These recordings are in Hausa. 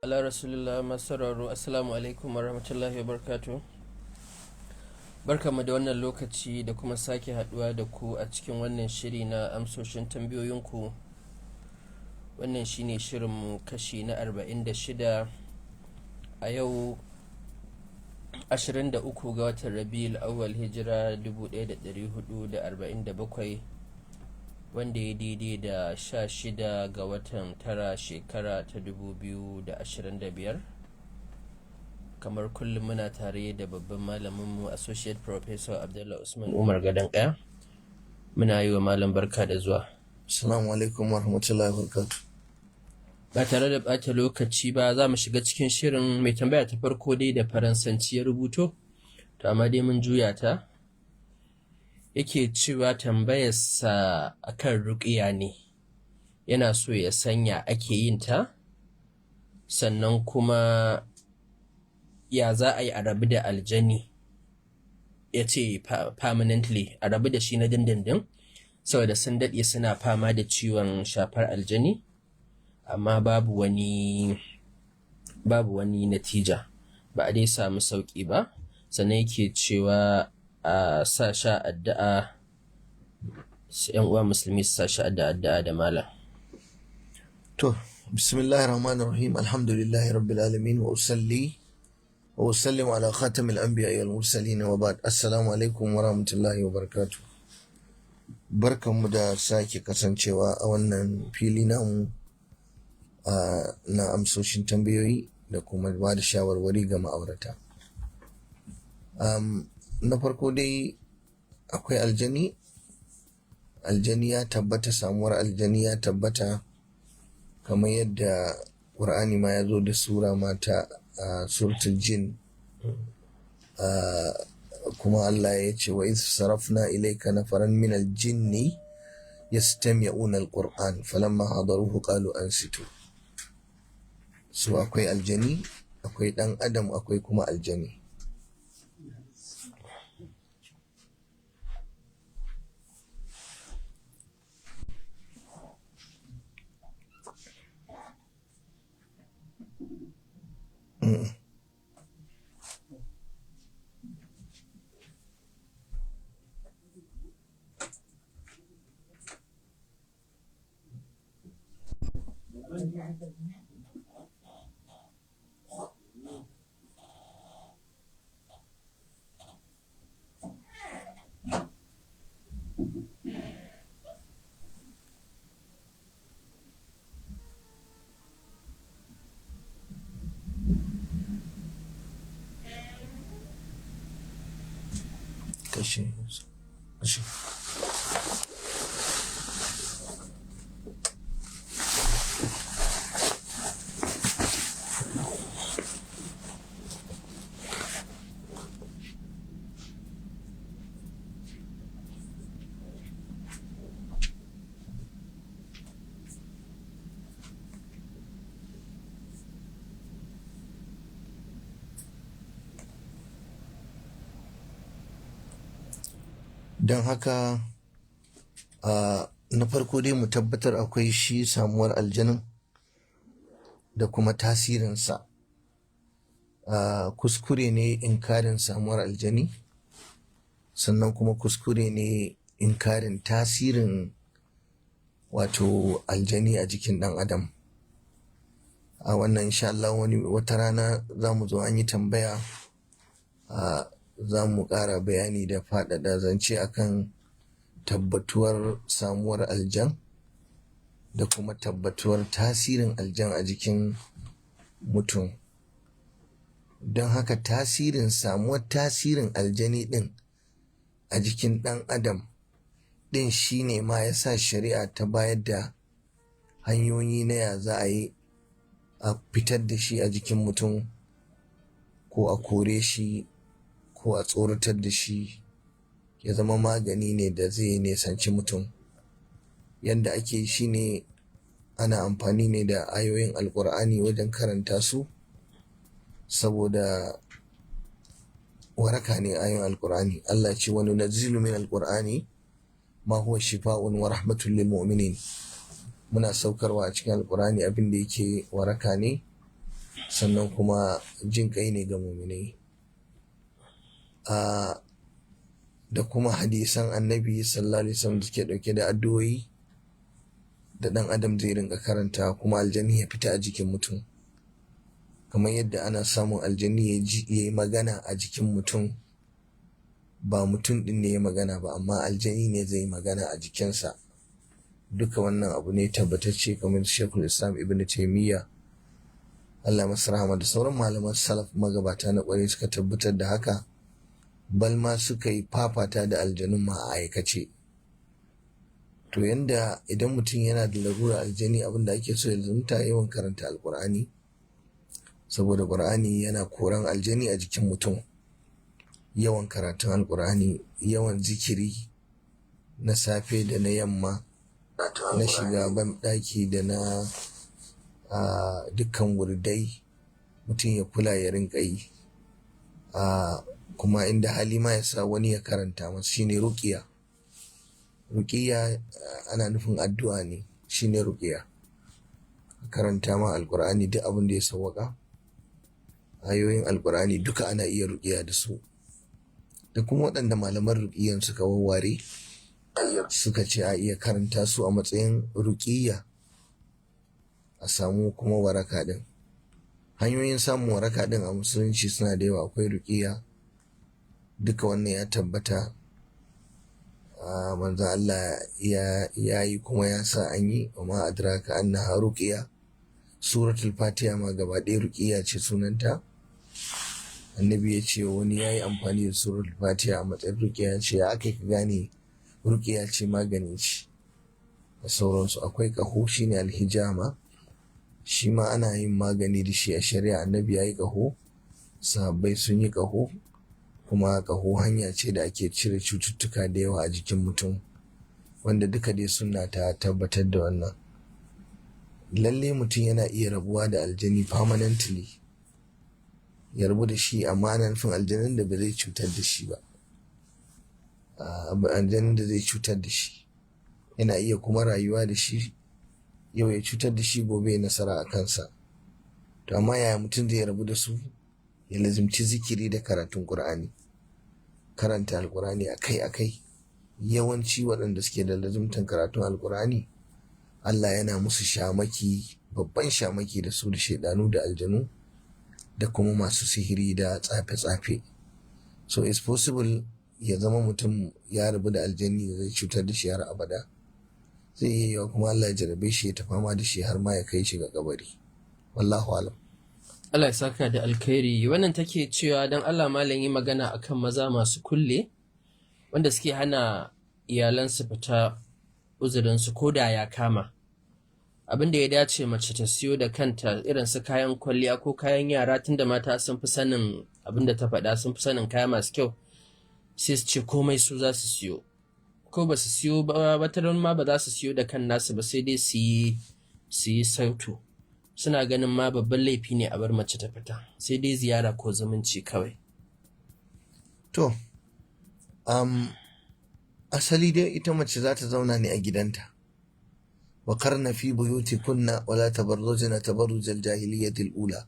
Ala rasulullah. Masararo, assalamu alaikum warahmatullahi wabarakatuh. Barkamu da wannan lokaci da kuma sake haduwa da ku a cikin wannan shiri na amsoshin tambayoyinku. Wannan shine shirinmu kashi na 46 a yau 23 ga watan Rabiul Awwal, hijira 1447, wanda ya daidai da 16 ga watan tara, shekara ta 2025. Kamar kullum, muna tare da babban malaminmu, Associate Professor Abdullah Usman Umar Gadon Kaya. Muna yi wa malam barka da zuwa. Assalamu alaikum warahmatullahi wabarakatuh. Ba tare da ɓata lokaci ba, za mu shiga cikin shirin. Mai tambaya ta farko dai da Faransanci ya rubuto, to amma dai mun juya ta. Yake cewa tambayarsa akan ruƙiya ne, yana so ya sanya ake yin ta, sannan kuma ya za a yi a rabu da aljani, ya ce permanently, a rabu da shi na dindindin, saboda sun daɗe suna fama da ciwon shafar aljani amma babu wani natija, ba a dai samu sauƙi ba. Sannan yake cewa a sa sha addu'a, yan uwa musulmi su sa shi addu'a da malam. To, bismillahir rahmanir rahim, alhamdulillahi rabbil alamin, wa usalli wa usallim ala khatamil anbiya'i wal mursalin, wa ba'd. Assalamu alaikum wa rahmatullahi wa barakatuh. Barkanmu da sake kasancewa a wannan fili namu na amsoshin tambayoyi da kuma ba da shawarwari ga ma'aurata. Na farko dai, akwai aljani. Aljani ya tabbata, samuwar aljani ya tabbata, kamar yadda ƙur'ani ma ya zo da sura mata a Suratul Jin. Kuma Allah ya ce: "Wa iz sarafna ilayka nafaran min aljinni yastami'una alquran falamma hadaruhu qalu ansitu." So akwai aljani, akwai dan adam, akwai kuma aljani. Kashe kashe. Don haka, na farko dai mu tabbatar akwai shi samuwar aljanin da kuma tasirinsa. Kuskure ne inkarin samuwar aljani, sannan kuma kuskure ne inkarin tasirin wato aljani a jikin ɗan adam. A wannan, insha Allah, wani wata rana za mu zo an yi tambaya, za mu ƙara bayani da faɗaɗa zance akan tabbatuwar samuwar aljan da kuma tabbatuwar tasirin aljan a jikin mutum. Don haka, tasirin samuwar tasirin aljani ɗin a jikin ɗan adam ɗin shine ma ya sa shari'a ta bayar da hanyoyi na ya za a yi a fitar da shi a jikin mutum, ko a kore shi, ko a tsoratar da shi, ya zama magani ne da zai nisanci mutum. Yadda ake yi shine ana amfani ne da ayoyin Alkur'ani wajen karanta su, saboda waraka ne ayoyin Alkur'ani. Allah ce: "Wa nunazzilu min alqur'ani ma huwa shifa'un wa rahmatun lil mu'minin." Muna saukarwa a cikin Alkur'ani abin da yake waraka ne. Sannan kuma jin kai ne ga muminai. Da kuma hadisan Annabi sallallahu alaihi wasallam da suke dauke da addu'o'i da dan adam zai rinka karanta kuma aljani ya fita a jikin mutum. Kamar yadda ana samun aljani ya yi magana a jikin mutum, ba mutum din ne ya magana ba, amma aljani ne zai yi magana a jikinsa. Duka wannan abu ne tabbatacce, kamar Sheikhul Islam Ibn Taymiyyah, Allah masa rahama, da sauran malaman salaf magabata na kwarai suka tabbatar da haka, bal ma suka yi fafata da aljanun ma a aikace. To yanda idan mutum yana da larura aljani, abin da ake so ya zumta yawan karanta Alkur'ani, saboda Qur'ani yana koran aljani a jikin mutum. Yawan karatun Alkur'ani, yawan zikiri na safe da na yamma, na shiga banɗaki da na dukkan wurdai, mutum ya kula ya rinka yi. Kuma inda hali ma ya sa wani ya karanta masa, shine ruqiya. Ruqiya ana nufin addu'a ne, shine ruqiya. Karanta ma Alkur'ani duk abin da ya sawwaka. Ayoyin Alkur'ani duka ana iya ruqiya da su. Da kuma waɗanda malaman ruqiyan suka wawware suka ce a iya karanta su a matsayin ruqiyya a samu kuma waraka din. Hanyoyin samun waraka din a musulunci suna da yawa. Akwai ruqiyya, duka wannan ya tabbata. Manzo Allah ya yi kuma ya sa an yi. Wa ma adraka annaha ruqya. Suratul Fatiha ma gaba ɗaya ruqiyya ce sunanta. Annabi ya ce wani ya yi amfani da suratul Fatiha a matsayin ruqya, ya ce ya aka ka gane ruqya ce, magani ce da sauransu. Akwai ƙaho, shine alhijama, shi ma ana yin magani da shi a shari'a. Annabi ya yi ƙaho, sahabbai sun yi ƙaho, kuma ƙaho hanya ce da ake cire cututtuka da yawa a jikin mutum, wanda duka dai suna ta tabbatar da wannan. Lalle mutum yana iya rabuwa da aljani permanently, ya rabu da shi, amma ana nufin aljanin da ba zai cutar da shi ba. Aljanin da zai cutar da shi yana iya kuma rayuwa da shi, yau ya cutar da shi, gobe ya nasara a kansa. To amma yaya mutum zai rabu da su? Ya lazimci zikiri da karatun Qur'ani, karanta Alqur'ani akai-akai. Yawanci waɗanda suke da lazimtan karatun Alqur'ani, Allah yana musu shamaki, babban shamaki da su da shaidanu da aljanu da kuma masu sihiri da tsafe-tsafe. So it's possible ya zama mutum ya rabu da aljani da zai cutar da shi har abada. Zai iya yiwa kuma Allah ya jarabe shi ya ta fama da shi har ma ya kai shi ga kabari. Wallahu alam. Allah ya saka da alkhairi. Wannan take cewa, don Allah malam, yi magana akan maza masu kulle wanda suke hana iyalansu fita uzurinsu ko da ya kama. Abin da ya dace mace ta siyo da kanta, irin su kayan kwalliya ko kayan yara, tunda mata sun fi sanin abin da ta faɗa, sun fi sanin kaya masu kyau, sai su ce komai su za su siyo. Ko ba su siyo ba, wataran ma ba za su siyo da kan nasu ba, sai dai su yi sautu. Suna ganin ma babban laifi ne a bar mace ta fita, sai dai ziyara ko zumunci kawai. To, asali dai ita mace za ta zauna ne a gidanta. Wa qarna fi buyutikunna wa la tabarrujna tabarrujal jahiliyyati al-ula.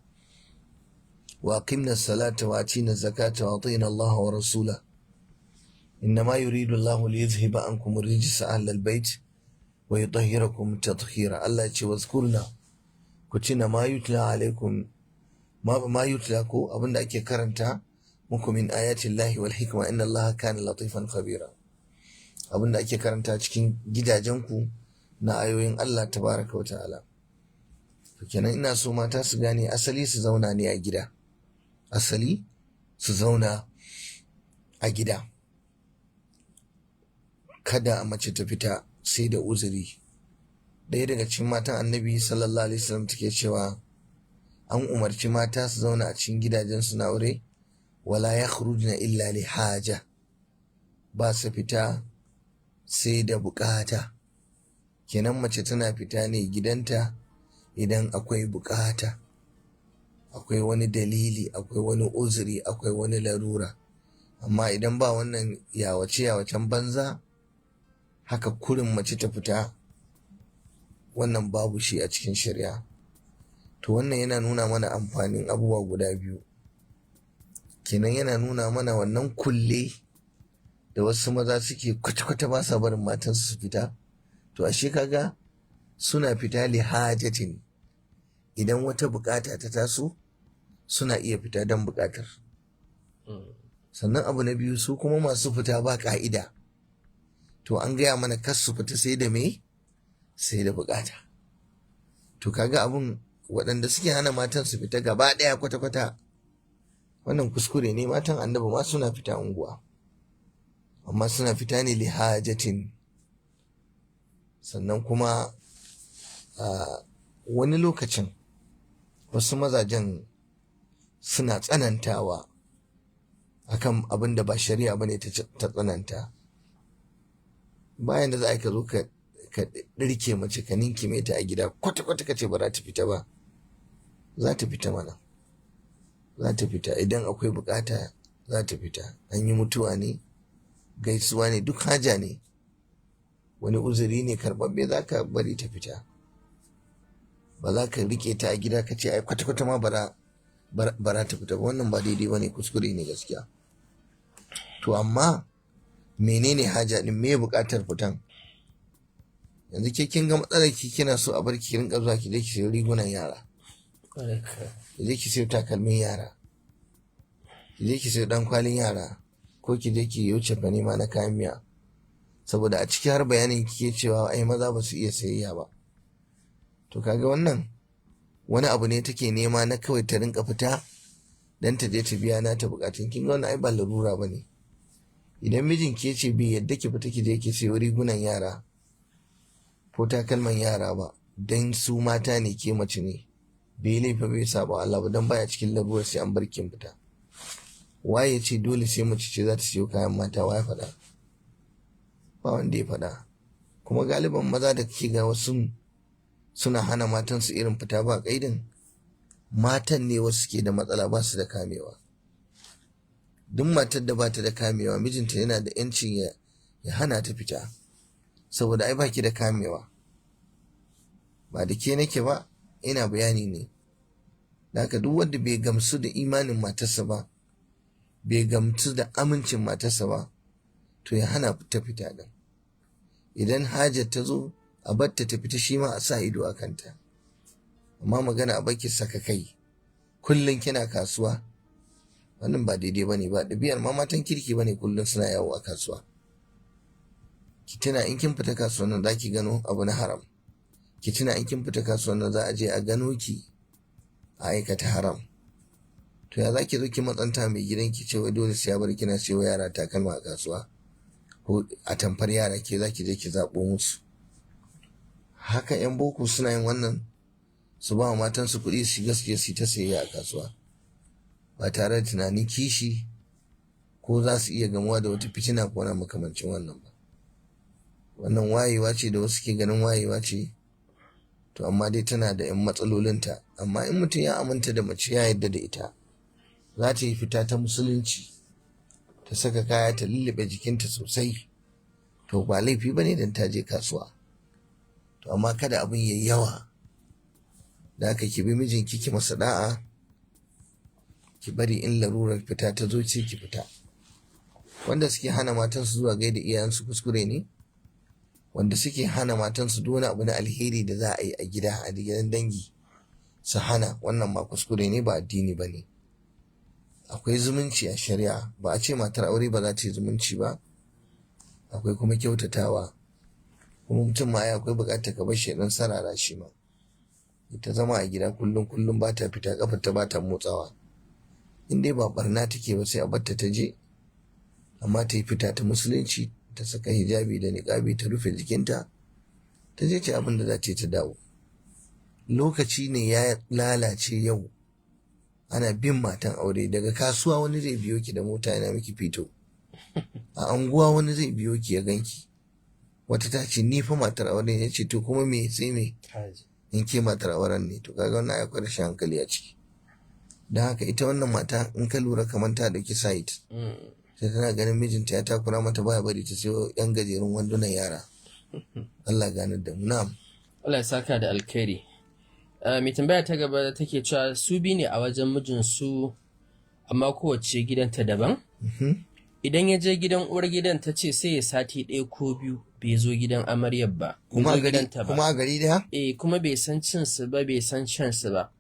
Wa aqimna as-salata wa atina az-zakata wa atina Allah wa rasulahu. إنما يريد الله ليذهب عنكم الرجس أهل البيت ويطهركم تطهيرا. Allah ya ce واذكرن, ku tuna, ما يتلى عليكم, ما يتلى ko abinda ake karanta muku, من آيات الله والحكمة إن الله كان لطيفا خبيرا. Abinda ake karanta cikin gidajenku na ayoyin Allah tabaraka wa ta'ala. To kenan ina so mata su gane asali su zauna ne a gida, asali su zauna a gida, kada mace ta fita sai da uzuri. Ɗaya daga cikin matan Annabi sallallahu alaihi wasallam take cewa an umarci mata su zauna a cikin gidajensu na aure, ولا يخرجن إلا لحاجة, ba su fita sai da bukata. Kenan mace tana fita ne gidanta idan akwai bukata, akwai wani dalili, akwai wani uzuri, akwai wani larura. Amma idan ba wannan, yawace yawacen banza haka kurin mace ta fita, wannan babu shi a cikin shari'a. To wannan yana nuna mana amfanin abubuwa guda biyu. Kenan yana nuna mana wannan kulle da wasu maza suke kwata-kwata ba sa barin matansu su fita. To ashe kaga suna fita li hajatin, idan wata bukata ta taso suna iya fita don bukatar. Sannan abu na biyu, su kuma masu fita ba ka'ida, to an gaya mana kar su fita sai da me? Sai da bukata. To kaga abun waɗanda suke hana matan su fita gaba ɗaya kwata-kwata, wannan kuskure ne. Matan annabi ma suna fita unguwa, amma suna fita ne li hajatin. Sannan kuma wani lokacin wasu mazajen suna tsanantawa akan abin da ba shari'a bane ta tsananta. Bayan da za a ka zo ka ɗirke mace ka ninkime ta a gida kwata-kwata ka ce ba za ta fita ba, za ta fita mana, za ta fita idan akwai bukata, za ta fita. An yi mutuwa ne, gaisuwa ne, duk haja ne, wani uzuri ne karɓaɓɓe, za ka bari ta fita. Ba za ka rike ta a gida ka ce ai kwata-kwata ma bara ta fita ba. Wannan ba daidai ba ne, kuskure ne gaskiya. To amma menene haja din, me buƙatar fitan? Yanzu ke kin ga matsalar ki, kina so a bar ki rinka zuwa ki je ki sayo rigunan yara, ki je ki sayo takalmin yara, ki je ki sayo dan kwalin yara, ko ki je ki yi cefane ma na kayan miya. Saboda a ciki har bayanin kike cewa ai maza ba su iya sayayya ba. To kaga wannan wani abu ne take nema na kawai ta rinka fita dan ta je ta biya nata bukatun. Kin ga wannan ai ba larura bane. Idan mijin ke ce bai yadda ki fita ki je ki sayo rigunan yara ko takalman yara ba, dan su mata ne ke mace ne, bai laifa bai saba Allah ba, dan baya cikin larurar sai an bar kin fita. Waye ce dole sai mace ce za ta siyo kayan mata? Waye faɗa? Ba wanda ya faɗa. Kuma galiban maza da kake ga wasu suna hana matansu irin fita ba kaidin, matan ne wasu ke da matsala, ba su da kamewa. Duk matar da ba ta da kamewa, mijinta yana da yancin ya hana ta fita, saboda ai baki da kamewa. Ba da ke nake ba, ina bayani ne. Haka duk wanda bai gamsu da imanin matarsa ba, bai gamsu da amincin matarsa ba, to ya hana ta fita din. Idan hajar ta zo, a batta ta fita, shi ma a sa ido a kanta. Amma magana a baki saka kai kullum kina kasuwa, wannan ba daidai bane ba, ɗabi'ar ma matan kirki bane kullum suna yawo a kasuwa. Ki tuna in kin fita kasuwan nan zaki gano abu na haram. Ki tuna in kin fita kasuwan nan za a je a gano ki a aikata haram. To ya zaki zo ki matsanta mai gidanki cewa dole sai ya bar kina siyo yara takalma a kasuwa, ko a tamfar yara ke zaki je ki zaɓo musu. Haka yan boko suna yin wannan, su ba wa matansu kuɗi su gaskiya su ta sayayya a kasuwa ba tare da tunanin kishi ko za su iya gamuwa da wata fitina ko wani makamancin wannan ba. Wannan wayewa ce da wasu ke ganin wayewa ce, to amma dai tana da 'yan matsalolinta. Amma in mutum ya aminta da mace, ya yarda da ita, za ta yi fita ta musulunci, ta saka kaya ta lullube jikinta sosai, to ba laifi ba ne don ta je kasuwa. To amma kada abin ya yi yawa. Da haka ki bi mijinki, ki masa da'a, ki bari in larurar fita ta zo ce ki fita. Wanda suke hana matansu zuwa gaida iyayensu kuskure ne. Wanda suke hana matansu duk wani abu na alheri da za a yi a gida, a gidan dangi, su hana, wannan ma kuskure ne, ba addini ba ne. Akwai zumunci a shari'a, ba a ce matar aure ba za ta yi zumunci ba. Akwai kuma kyautatawa. Kuma mutum ma ai akwai buƙatar ka bar shi dan sarara shi ma. Ita zama a gida kullum kullum ba ta fita, kafar ta ba ta motsawa. In dai ba barna take ba, sai a barta ta je, amma ta yi fita ta musulunci, ta saka hijabi da niƙabi, ta rufe jikinta, ta je ta abin da za ta yi ta dawo. Lokaci ne ya lalace yau, ana bin matan aure daga kasuwa, wani zai biyo ki da mota yana miki fito a anguwa, wani zai biyo ki ya ganki. Wata ta ce ni fa matar aure ne, ce to kuma me sai me in ke matar auren ne? To kaga wannan akwai rashin hankali a ciki. Don haka ita wannan mata in ka lura kamar ta ɗauki site, sai tana ganin mijinta ya takura mata, baya bari ta sayo yan gajerun wandunan yara. Allah ganar da mu. Na'am. Allah ya saka da alkhairi. Mai tambaya ta gaba take cewa su biyu ne a wajen mijinsu, amma kowace gidanta daban. Idan ya je gidan uwar gidan, ta ce sai ya sati ɗaya ko biyu bai zo gidan amaryar ba, bai Kuma zo a gari, gidanta ba. Kuma a gari daya? Eh, kuma bai san cin su ba, bai san shan su ba.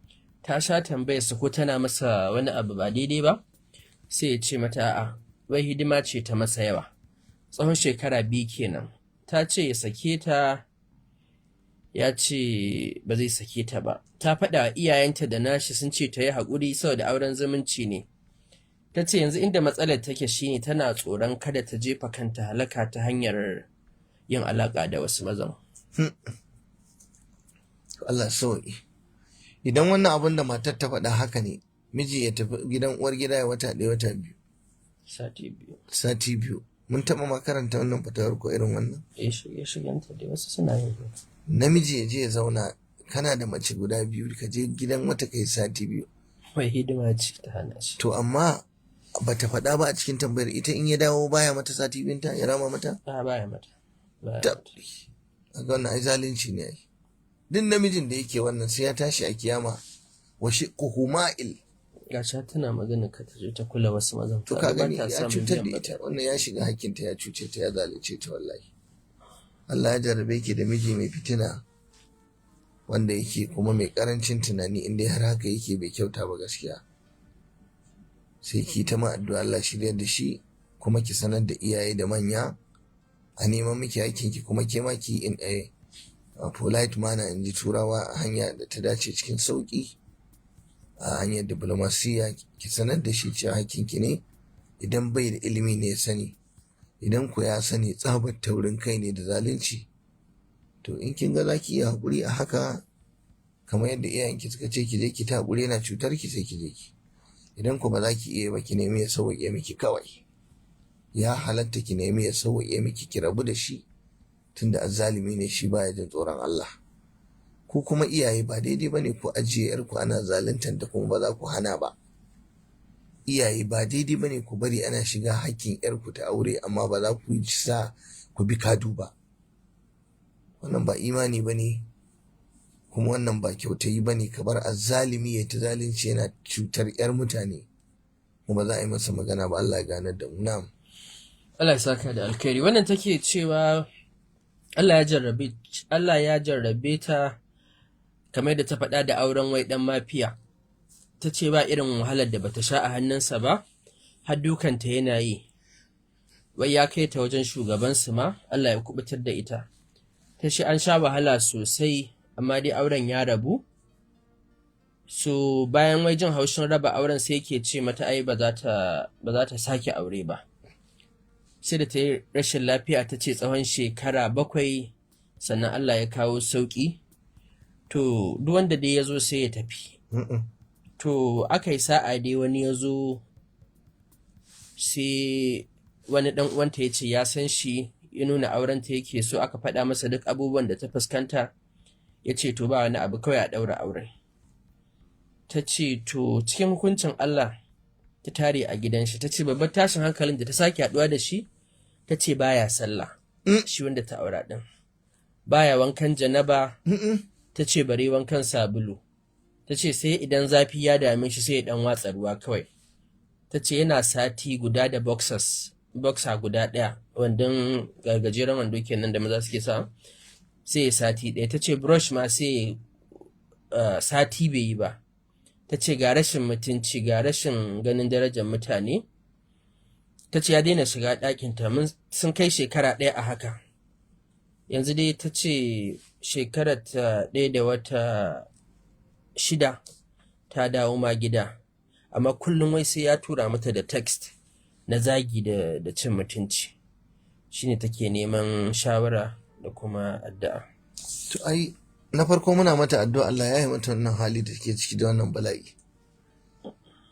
Ta sha tambayar su ko tana masa wani abu ba daidai ba, sai ya ce mata a'a, wai hidima ce ta masa yawa. Tsawon shekara 2 kenan. Ta ce ya sake ta, ya ce ba zai sake ta ba. Ta faɗa wa iyayenta da nashi, sun ce ta yi haƙuri saboda auren zumunci ne. Ta ce yanzu inda matsalar take shine tana tsoron kada ta jefa kanta halaka ta hanyar yin alaƙa da wasu mazan. Allah sauki. Idan wannan abin da matar ta faɗa haka ne, miji ya tafi gidan uwar gida ya wata ɗaya, wata 2. Sati 2. Sati 2. Mun taɓa makaranta wannan fatawar ko irin wannan? Ya shige shigenta dai, wasu suna yin haka. Namiji ya je ya zauna, kana da mace guda biyu, ka je gidan wata kai sati 2. Wai hidima ce ta hana shi. To amma bata faɗa ba a cikin tambayar ita, in ya dawo baya mata sati biyun ta ya rama mata? A, baya mata. Baya Tab. mata. Kaga wannan ai zalunci ne ai. Duk namijin da yake wannan sai ya tashi a kiyama wa shiqquhu ma'il. Gashi har tana magana ka ta je ta kula wasu mazan. To ka Kaga ba gani ta ya samun cutar biyan da bukata. ita, wannan ya shiga hakkinta, ya cuce ta, ya zalunce ta wallahi. Allah ya jarrabe ki da miji mai fitina wanda yake kuma mai karancin tunani. In dai har haka yake, bai kyauta ba gaskiya. Sai ki ta ma addu'a Allah shiryar da shi, kuma ki sanar da iyaye da manya a neman miki hakkinki, kuma ke ma ki in a polite manner, in ji turawa, a hanya da ta dace, cikin sauki, a hanyar diplomasiya, ki sanar da shi cewa hakkinki ne. Idan bai da ilimi ne ya sani, idan ku ya sani tsabar taurin kai ne da zalunci. To in kin ga za ki iya haƙuri a haka kamar yadda iyayenki suka ce ki je ki ta haƙuri yana cutar ki, sai ki je ki. Idan ku ba za ki iya ba, ki nemi ya sauwaƙe miki kawai. Ya halatta ki nemi ya sauwaƙe miki, ki rabu da shi, tunda azzalumi ne shi, baya jin tsoron Allah. Ku kuma iyaye, ba daidai bane ku ajiye yarku ana zaluntar ta kuma ba za ku hana ba. Iyaye, ba daidai bane ku bari ana shiga hakkin yarku ta aure amma ba za ku yi sa ku bi kadu ba. Wannan ba imani bane, kuma wannan ba kyautayi bane, ka bar azzalumi ya ta zalunci yana cutar yar mutane kuma za a yi masa magana ba. Allah ya ganar da mu. Na'am. Allah ya saka da alkhairi. Wannan take cewa Allah ya jarrabe ta, kamar da ta faɗa, da auren wai ɗan mafiya. Ta ce ba irin wahalar da bata sha a hannunsa ba, har dukanta yana yi. Wai ya kai ta wajen shugabansu ma, Allah ya kubutar da ita. Ta ce an sha wahala sosai, amma dai auren ya rabu. So bayan wai jin haushin raba auren, sai yake ce mata ai ba za ta sake aure ba. Sai da ta yi rashin lafiya, ta ce tsawon shekara 7, sannan Allah ya kawo sauƙi. To duk wanda dai ya zo sai ya tafi. To aka yi sa'a dai wani ya zo, sai wani ɗan uwanta ya ce ya san shi, ya nuna aurenta yake so. Aka faɗa masa duk abubuwan da ta fuskanta, ya ce to ba wani abu, kawai a ɗaura auren. Ta ce to cikin hukuncin Allah ta tare a gidan shi. Ta ce babbar tashin hankalin da ta sake haɗuwa da shi, ta ce baya sallah. Shi wanda ta aura ɗin baya wankan janaba. Ta ce bare wankan sabulu. Ta ce sai idan zafi ya dame shi sai ya dan watsa ruwa kawai. Ta ce yana sati guda da boxers, boxer guda ɗaya, wandon gajeren wando kenan da maza suke sa, sai ya sati ɗaya. Ta ce brush ma sai sati bai yi ba. Ta ce ga rashin mutunci, ga rashin ganin darajar mutane. Ta ce ya daina shiga ɗakinta, sun kai shekara 1 a haka. Yanzu dai ta ce shekarar ta 1 da wata 6 ta dawo ma gida, amma kullum wai sai ya tura mata da text na zagi da cin mutunci. Shine take neman shawara da kuma addu'a. To ai na farko muna mata addu'a Allah ya yi mata wannan hali da take ciki da wannan bala'i.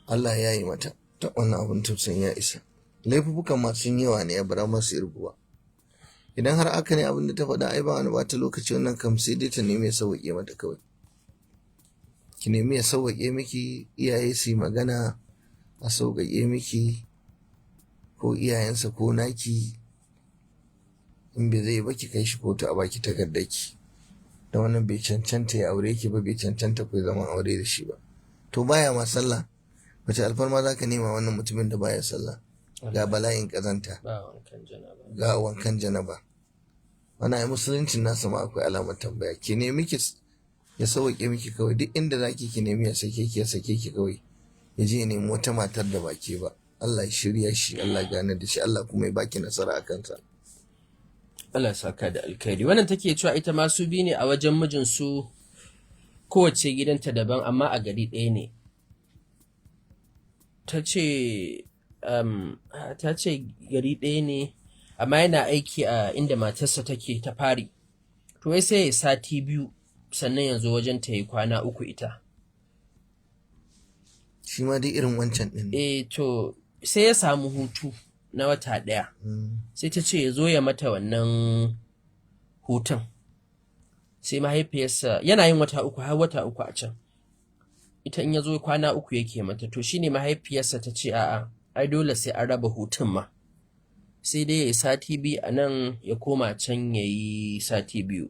Allah ya yi mata ta wannan abun tausayin ya isa. Laifukan masu yawa ne ya bara masu irguwa. Idan har aka ne abin da ta faɗa, ai ba wani bata lokaci, wannan kam sai dai ta nemi ya sauwaƙe mata kawai. Ki nemi ya sauwaƙe miki, iyaye su yi magana a sauƙaƙe miki, ko iyayensa ko naki. In bai zai ba, ki kai shi kotu a baki takardarki. Da wannan bai cancanta ya aure ki ba, bai cancanta ku zaman aure da shi ba. To baya ma sallah, wace alfarma za ka nema wannan mutumin da baya sallah? Ga bala'in kazanta, Ba wankan janaba. ga wankan janaba. Wannan ai musuluncin nasa ma akwai alamar tambaya. Ki nemi ki ya sauke miki kawai, duk inda zaki ki nemi ya sake ki, ya sake ki kawai, ya je ya nemi wata matar da ba ke ba. Allah ya shirya shi, Allah ya gane da shi, Allah kuma ya baki nasara a kansa. Allah ya saka da alkhairi. Wannan take cewa ita ma su biyu ne a wajen mijinsu, kowace gidanta daban amma a gari ɗaya ne. Ta ce ta ce gari ɗaya ne amma yana aiki a inda matarsa take ta fari. To wai sai ya sati 2 sannan ya zo wajen ta yi kwana 3 ita. Shi ma dai irin wancan ɗin ne. Eh to sai ya samu hutu na wata 1. Sai ta ce ya zo ya mata wannan hutun. Sai mahaifiyarsa yana yin wata 3 har wata 3 a can. Ita in ya zo kwana 3 yake mata. To shine mahaifiyarsa ta ce a'a, ai dole sai an raba hutun ma. Sai dai ya yi sati 2 a nan ya koma can ya yi sati 2.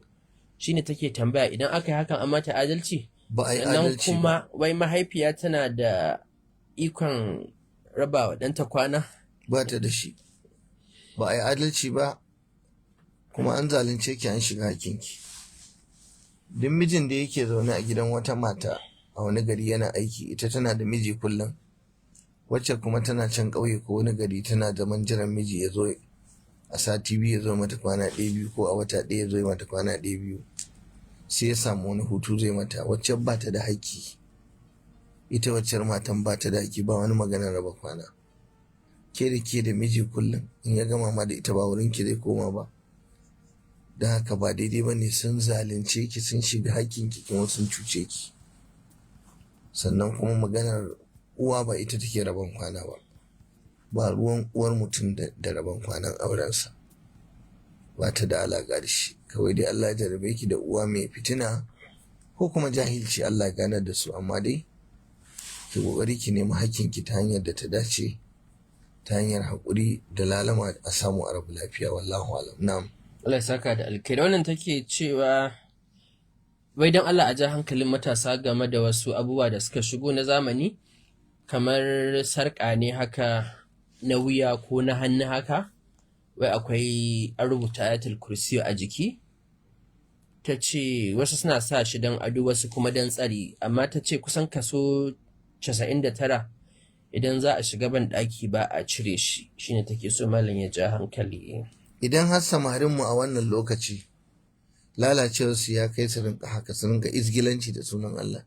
Shine take tambaya idan aka yi hakan an mata adalci? Ba a yi Sannan adalci ba. kuma wai mahaifiya tana da ikon raba wa ɗanta kwana? Ba ta da shi. Ba a yi adalci ba, kuma an zalunce ki, an shiga hakinki. Duk mijin da yake zaune a gidan wata mata a wani gari yana aiki, ita tana da miji kullum, wacce kuma tana can ƙauye ko wani gari tana zaman jiran miji ya zo a sati 2 ya zo mata kwana 1 2, ko a wata 1 ya zo mata kwana 1 2, sai ya samu wani hutu zai mata, wacce ba ta da haƙƙi. Ita waccar matan ba ta da haƙƙi, ba wani maganar raba kwana. Ke da ke da miji kullum, in ya gama ma da ita ba wurin ki zai koma ba. Don haka ba daidai ba ne, sun zalunce ki, sun shiga haƙƙinki kuma sun cuce ki. Sannan kuma maganar uwa ba ita take rabon kwana ba. Ba ruwan uwar mutum da rabon kwanan aurensa. Ba ta da alaƙa da shi. Kawai dai Allah ya jarabe ki da uwa mai fitina ko kuma jahilci, Allah ya ganar da su, amma dai ki ƙoƙari ki nemi haƙƙinki ta hanyar da ta dace, ta hanyar haƙuri da lalama a samu a rabu lafiya, wallahu alam. Na'am. Allah ya saka da alkhairi. Wannan take cewa wai don Allah a ja hankalin matasa game da wasu abubuwa da suka shigo na zamani, kamar sarƙa ne haka na wuya ko na hannu haka, wai akwai an rubuta ayatul kursi a jiki. Ta ce wasu suna sa shi don ado, wasu kuma don tsari, amma ta ce kusan kaso 99 idan za a shiga ban ɗaki ba a cire shi. Shine take so malam ya ja hankali. Idan har samarinmu a wannan lokaci lalacewarsu ya kai su rinka haka, su rinka izgilanci da sunan Allah,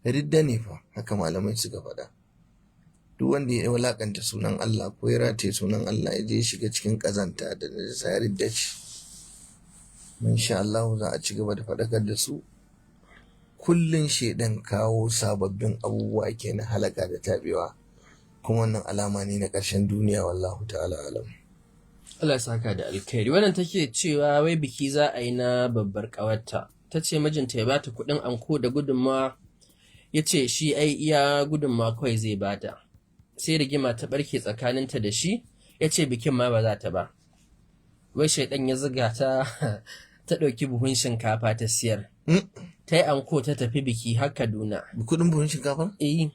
ridda ne fa, haka malamai suka faɗa. Duk wanda ya wulakanta sunan Allah ko ya rataye sunan Allah ya je ya shiga cikin ƙazanta da najasa, ya ridda ce. Insha Allah za a ci gaba da faɗakar da su. Kullun shaidan kawo sababbin abubuwa ke na halaka da taɓewa, kuma wannan alama ne na ƙarshen duniya, wallahu ta'ala alam. Allah ya saka da alkhairi. Wannan take cewa wai biki za a yi na babbar ƙawarta. Ta ce mijinta ya bata kuɗin anko da gudunmawa, ya ce shi ai iya gudunmawa kawai zai bata. Sai rigima ta ɓarke tsakaninta da shi, ya ce bikin ma ba za ta ba. Wai shaidan ya zuga ta ta ɗauki buhun shinkafa ta siyar. Ta yi anko ta tafi biki har Kaduna. Kuɗin buhun shinkafa? Eh.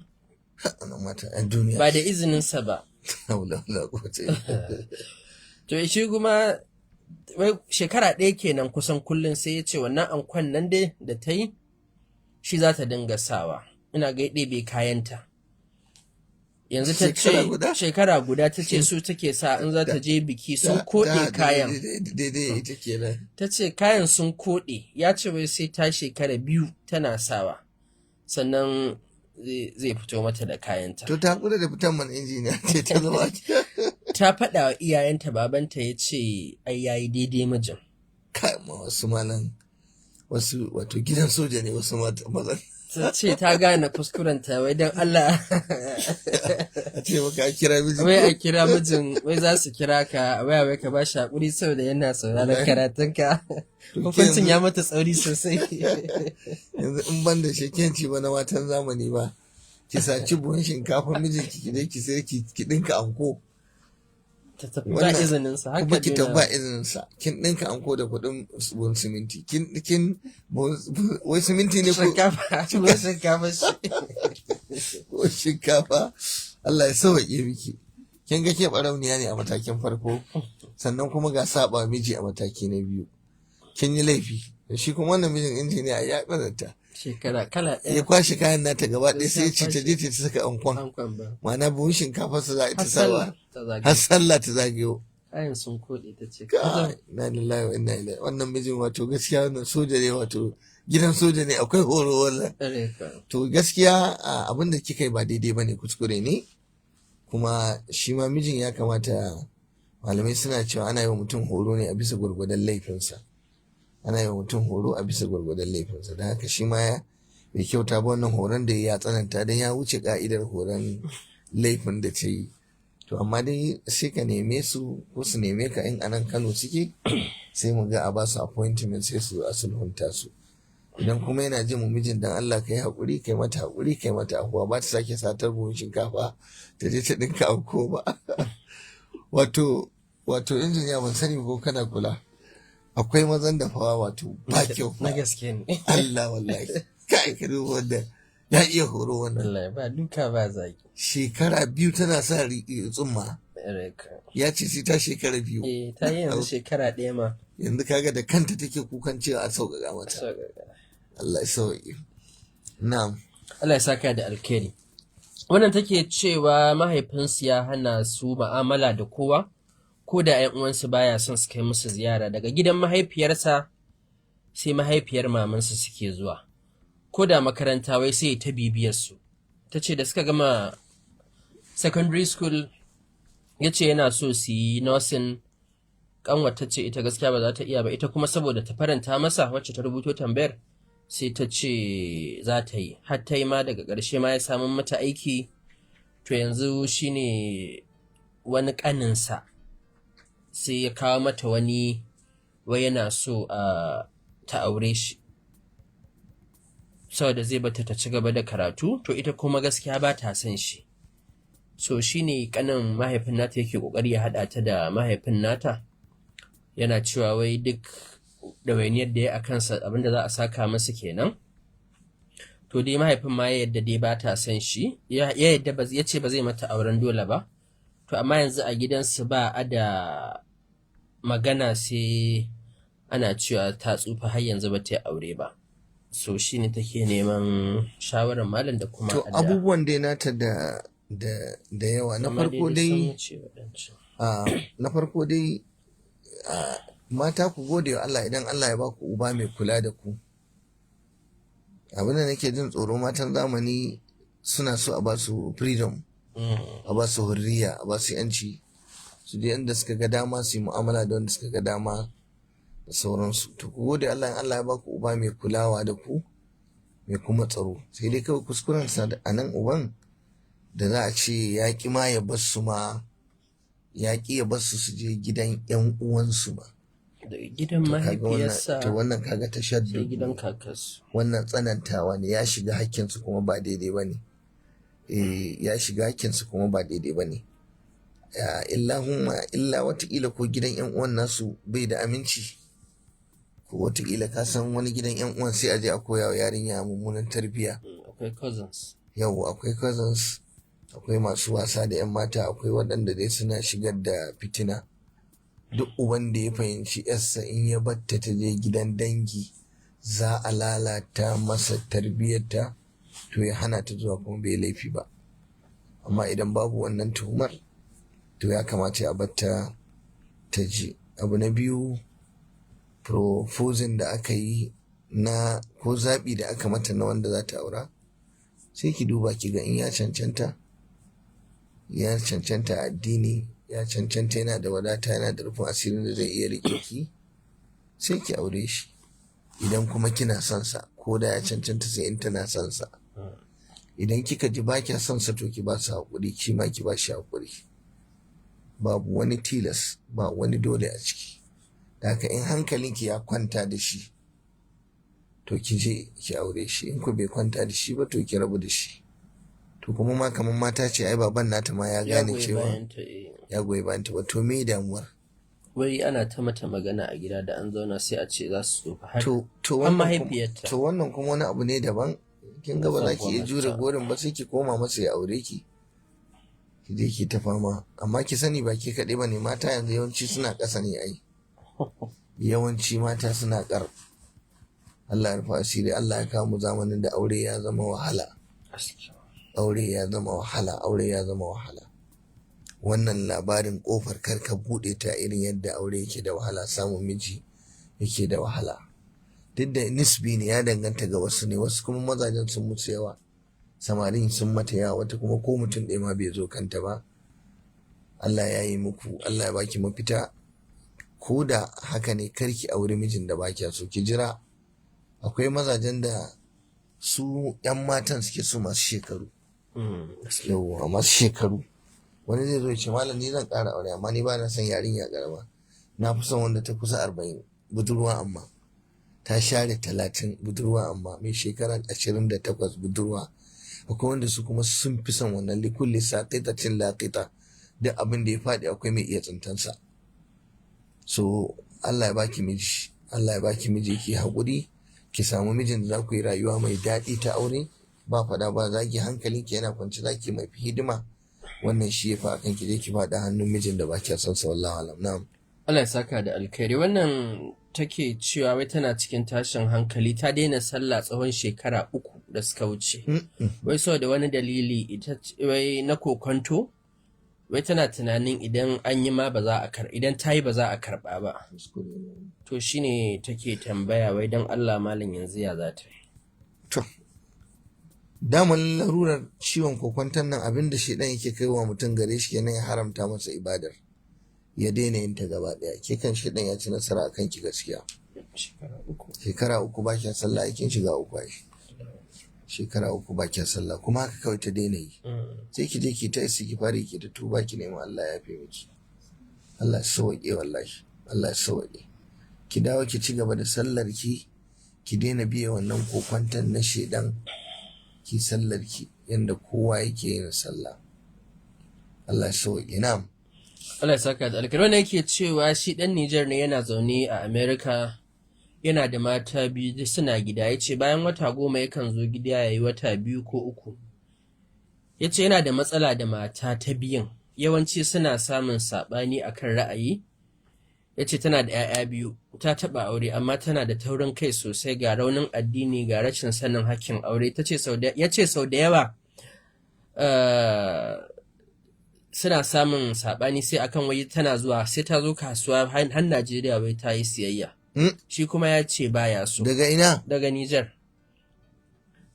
Wannan mata 'yan duniya. Ba da izininsa ba. Haula wala quwwata illa billah. To shi kuma wai shekara ɗaya kenan kusan kullum sai ya ce wannan ankon nan dai da ta yi shi za ta dinga sawa. Ina ga ya ɗebe kayanta. Yanzu ta ce Shekara guda? Shekara guda ta ce su take sa in za ta je biki sun koɗe kayan. Daidai ita kenan. Ta ce kayan sun koɗe, ya ce wai sai ta shekara 2 tana sawa sannan zai fito mata da kayanta. To ta haƙura da fitan mana injiniya ce ta zama. Ta faɗa wa iyayenta, babanta ya ce ai yayi daidai mijin. Kai ma wasu malam, wasu wato gidan soja ne wasu mazan. Ta ce ta gane kuskurenta, wai don Allah A ce maka a kira mijin. Wai a kira mijin, wai za su kira ka wai wai ka ba shi haƙuri saboda yana sauraron karatunka. Hukuncin ya mata tsauri sosai. Yanzu in ban da shekenci ba na matan zamani ba, ki saci buhun shinkafa mijinki ki je ki sai ki dinka anko. Ta tafi ba Wannan- izinin sa haka Kuma ki dai tafi ba izinin sa. Kin ɗinka anko da kuɗin buhun siminti. Kin kin wai siminti ne ko Shinkafa, buhun shinkafa shi. ko shinkafa. Allah ya sauwaƙe miki. Kin ga ke ɓarauniya ne a matakin farko, sannan kuma ga saba miji a mataki na biyu. Kin yi laifi. Shi kuma wannan mijin injiniya ya tsananta. Shekara kala Ya ɗaya. kwashe kayan nata gaba ɗaya sai ya ce ta je ta saka ankon. Ankon ba. Ma'ana buhun shinkafa su za a ita Har sallah sawa. ta zagayo. Har sallah ta zagayo. Kayan sun koɗe ta ce. Kai, na lillahi wa inna ilaihi. Wannan mijin wato gaskiya wannan soja ne, wato gidan soja ne akwai horo wannan. Tsare ka. To gaskiya abin da kika yi ba daidai bane, kuskure ne. Kuma shi ma mijin ya kamata, malamai suna cewa ana yi wa mutum horo ne a bisa gwargwadon laifinsa. Ana yi wa mutum horo a bisa gwargwadon laifinsa. Don haka shi ma bai kyauta ba, wannan horon da ya tsananta don ya wuce ka'idar horon laifin da ta yi. To amma dai sai ka neme su ko su neme ka in anan Kano suke, sai mu ga a ba su appointment sai su a sulhunta su. Idan kuma yana jin mu, mijin, dan Allah kai haƙuri, kai mata haƙuri, kai mata afuwa, ba ta sake satar buhun shinkafa ta je ta ɗinka anko ba. Wato injiniya, ban sani ko kana kula. Akwai mazan dafawa wato ba kyau Na fa. gaske ne. Allah wallahi. Kai, ka duba wanda ya iya horo wannan. Wallahi ba duka ba zagi. Shekara 2 tana sa tsumma. Tsare ka. Ya ce sai ta shekara 2. Eh, ta yi yanzu shekara 1 ma. Yanzu kaga da kanta take kukan cewa a sauƙaƙa mata. Sauƙaƙa. Allah ya sauƙi. Na'am. Allah ya saka da alkhairi. Wannan take cewa mahaifinsu ya hana su ma'amala da kowa, ko da 'yan uwansu baya son su kai musu ziyara. Daga gidan mahaifiyarsa sai mahaifiyar mamansu suke zuwa. Ko da makaranta wai sai ta bibiyar su. Ta ce da suka gama secondary school ya ce yana so su yi nursing, kanwar ta ce ita gaskiya ba za ta iya ba, ita kuma saboda ta faranta masa, wacce ta rubuto tambayar, sai ta ce za ta yi, har ta yi ma, daga ƙarshe ma ya samun mata aiki. To yanzu shine wani ƙaninsa sai ya kawo mata wani, wai yana so a ta aure shi saboda zai bata ta ci gaba da karatu. To ita kuma gaskiya ba ta son shi. So shine kanin mahaifin nata yake kokari ya haɗa ta da mahaifin nata, yana cewa wai duk ɗawainiyar da ya a kansa abinda za a saka masa kenan. To dai mahaifin ma ya yadda dai ba ta son shi, ya yadda, ya ce ba zai mata auren dole ba. To amma yanzu a gidansu ba a da magana, sai ana cewa ta tsufa har yanzu ba ta yi aure ba. So shine take neman shawarar malam da kuma To addu'a. abubuwan dai nata da yawa. Na Amma farko dai dai sun wuce waɗancan. Na farko dai, mata ku gode wa Allah idan Allah ya baku uba mai kula da ku. Abin da nake jin tsoro, matan zamani suna so a ba su freedom, a ba su hurriya, a ba su yanci, su je inda suka ga dama, su yi mu'amala da wanda suka ga dama da sauransu. To ku gode Allah in Allah ya baku uba mai kulawa da ku, mai kuma tsaro. Sai dai kawai kuskuren sa a nan uban da za a ce ya ƙi ma ya bar su ma, ya ƙi ya bar su su je gidan ƴan uwansu ma. Daga gidan To kaga wannan, mahaifiyarsa to wannan kaga sai tashaddud gidan ne. kakarsu. Wannan tsanantawa ne, ya shiga hakkinsu kuma ba daidai ba ne. Eh, ya shiga hakkinsu kuma ba daidai ba ne. Illa humma illa watakila ko gidan ƴan uwan nasu bai da aminci. Ko watakila ka san wani gidan ƴan uwan sai a je a koya wa yarinya mummunan tarbiyya. Akwai cousins. Yau akwai cousins, akwai masu wasa da 'yan mata, akwai waɗanda dai suna shigar da fitina. Duk uban da ya fahimci yarsa in ya batta ta je gidan dangi za a lalata masa tarbiyyarta, to ya hana ta zuwa kuma bai laifi ba. Amma idan babu wannan tuhumar, to ya kamata ya batta ta je. Abu na biyu, proposing da aka yi na ko zaɓi da aka mata na wanda za ta aura, sai ki duba ki ga in ya cancanta, ya cancanta a addini, ya cancanta, yana da wadata, yana da rufin asirin da zai iya riƙe ki, sai ki aure shi. Idan kuma kina son sa, ko da ya cancanta sai in tana son sa. Idan kika ji ba kya son sa, to ki ba su haƙuri, ki ma ki ba shi haƙuri. Babu wani tilas, ba wani dole a ciki. Da haka in hankalinki ya kwanta da shi, to ki je ki aure shi. In ku bai kwanta da shi ba, to ki rabu da shi. To kuma ma kamar mata ce ai baban nata ma ya Ya gane goyi cewa bayan ta, eh. ya goyi bayan ta ba. To me damuwar? Wai ana ta mata magana a gida da an zauna sai a ce za su tsufa har To to har wannan kuma, mahaifiyarta. to wannan kuma wani abu ne daban. Kin ga ba za ki iya jure Mata. gorin ba, sai ki koma masa ya aure ki. Ki je ki ta fama, amma ki sani ba ke kaɗai ba ne, mata yanzu yawanci suna ƙasa ne ai. Yawanci mata suna ƙar. Allah ya rufa asiri, Allah ya kawo mu zamanin da aure ya zama wahala. Gaskiya. Aure ya zama wahala, aure ya zama wahala. Wannan labarin kofar karka buɗe ta irin yadda aure yake da wahala, samun miji yake da wahala. Duk da nisbi ne, ya danganta ga wasu ne, wasu kuma mazajen sun musu yawa, samarin sun mata yawa, wata kuma ko mutum ɗaya ma bai zo kanta ba. Allah ya yi muku, Allah ya baki mafita. Ko da haka ne, karki aure mijin da ba kya so, ki jira. Akwai mazajen da su 'yan matan suke so masu shekaru. Gaskiya. Yawwa, masu shekaru. Wani zai zo ya ce, malam ni zan ƙara aure, amma ni ba na son yarinya ƙarama, na fi son wanda ta kusa 40, budurwa amma ta share 30, budurwa amma mai shekara 28, budurwa. Akwai wanda su kuma sun fi son wannan. Likulli saqitatin laqita, duk abin da ya faɗi akwai mai iya tsintansa. So Allah ya baki miji, Allah ya baki miji, ki haƙuri ki samu mijin da za ku yi rayuwa mai daɗi ta aure, ba faɗa ba zagi, hankalinki yana kwance, za ki mai hidima. Wannan shi ya fa akan ki je ki faɗa hannun mijin da ba kya son sa. Wallahu alam, na'am. Allah ya saka da alkhairi. Wannan take cewa wai tana cikin tashin hankali, ta daina sallah tsawon shekara 3 da suka wuce. Wai saboda wani dalili ita wai na kokonto, wai tana tunanin idan an yi ma ba za a kar idan ta yi ba za a karba ba. To shine take tambaya wai don Allah malam yanzu ya za ta yi. To daman larurar ciwon kokwanton nan, abin da shedan yake kai wa mutum gare shi kenan, ya haramta masa ibadar, ya daina yin ta gaba daya. Ke kan shedan ya ci nasara akan ki gaskiya. Shekara 3. Shekara 3 ba kya sallah, kin shiga uku ai. Shekara 3 ba kya sallah, kuma haka kawai ta daina yi. Sai ki je ki ta istighfari, ki ta tuba, ki nemi Allah ya yafe miki. Allah ya sauke, wallahi Allah ya sauke. Ki dawo ki ci gaba da sallar ki, ki daina biye wannan kokwanton na shedan, ki sallar ki yanda kowa yake yin sallah. Allah ya sauke, na'am. Allah ya saka da alkhairi. Wannan yake cewa shi dan Nijar ne, yana zaune a America, yana da mata 2 duk suna gida. Ya ce bayan wata 10 yakan zo gida ya yi wata 2 ko 3. Ya ce yana da matsala da mata ta biyun, yawanci suna samun saɓani akan ra'ayi. Ya ce tana da 'ya'ya 2, ta taɓa aure amma tana da taurin kai sosai, ga raunin addini, ga rashin sanin hakkin aure. Ya ce sau da yawa suna samun saɓani sai akan wai tana zuwa, sai ta zo kasuwa har Najeriya wai ta yi siyayya. Shi kuma ya ce baya so. Daga ina? Daga Nijar.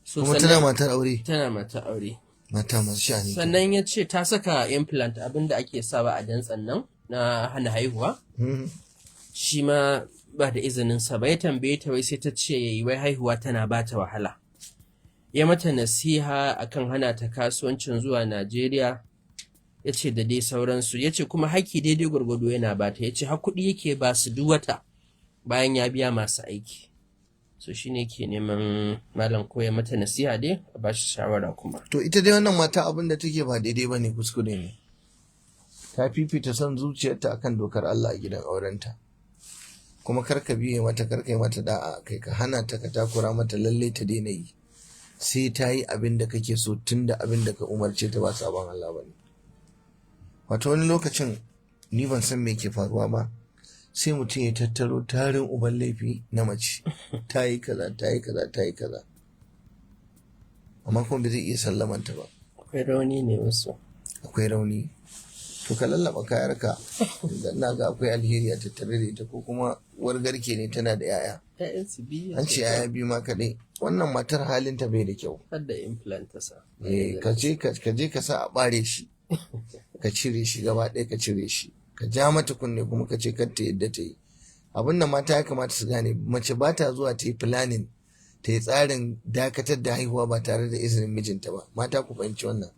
So, Kuma tana matar aure? Tana matar aure. Mata masu sha'ani. Sannan ya ce ta saka implant, abinda ake sawa a dantsan nan na hana haihuwa. Shi ma ba da izinin sa ba. Ya tambaye ta wai sai ta ce wai haihuwa tana ba ta wahala. Ya mata nasiha akan hana ta kasuwancin zuwa Najeriya. Ya ce da dai sauransu. Ya ce kuma haƙƙi daidai gwargwado yana ba ta. Ya ce har kuɗi yake ba su duk wata bayan ya biya masu aiki. So shi ne ke neman malam ko ya mata nasiha dai, a ba shi shawara kuma. To ita dai wannan mata abin da take ba daidai ba ne, kuskure ne. Ta fifita son zuciyarta akan dokar Allah a gidan aurenta. Kuma kar ka biye mata, kar ka yi mata da'a kai, ka hana ta, ka takura mata lalle ta daina yi. Sai ta yi abin da kake so, tunda abin da ka umarce ta ba sabon Allah ba ne. Wato wani lokacin ni ban san me ke faruwa ba, sai mutum ya tattaro tarin uban laifi na mace, ta yi kaza, ta yi kaza, ta yi kaza, amma kuma ba zai iya sallamanta ba. Akwai rauni ne wasu. Akwai rauni. To ka lallaba kayarka, da ina ga akwai alheri a tattare da ita, ko kuma uwar garke ne tana da 'ya'ya. ‘Ya'yansu 2. An ce 'ya'ya 2 ma kaɗai. Wannan matar halinta bai da kyau. Har da implant ta sa. Eh, ka je ka sa a ɓare shi, ka cire shi gaba ɗaya, ka cire shi, ka ja mata kunne, kuma ka ce kar ta yadda ta yi abin da mata ya kamata su gane. Mace ba ta zuwa ta yi planning, ta yi tsarin dakatar da haihuwa ba tare da izinin mijinta ba. Mata ku fahimci wannan.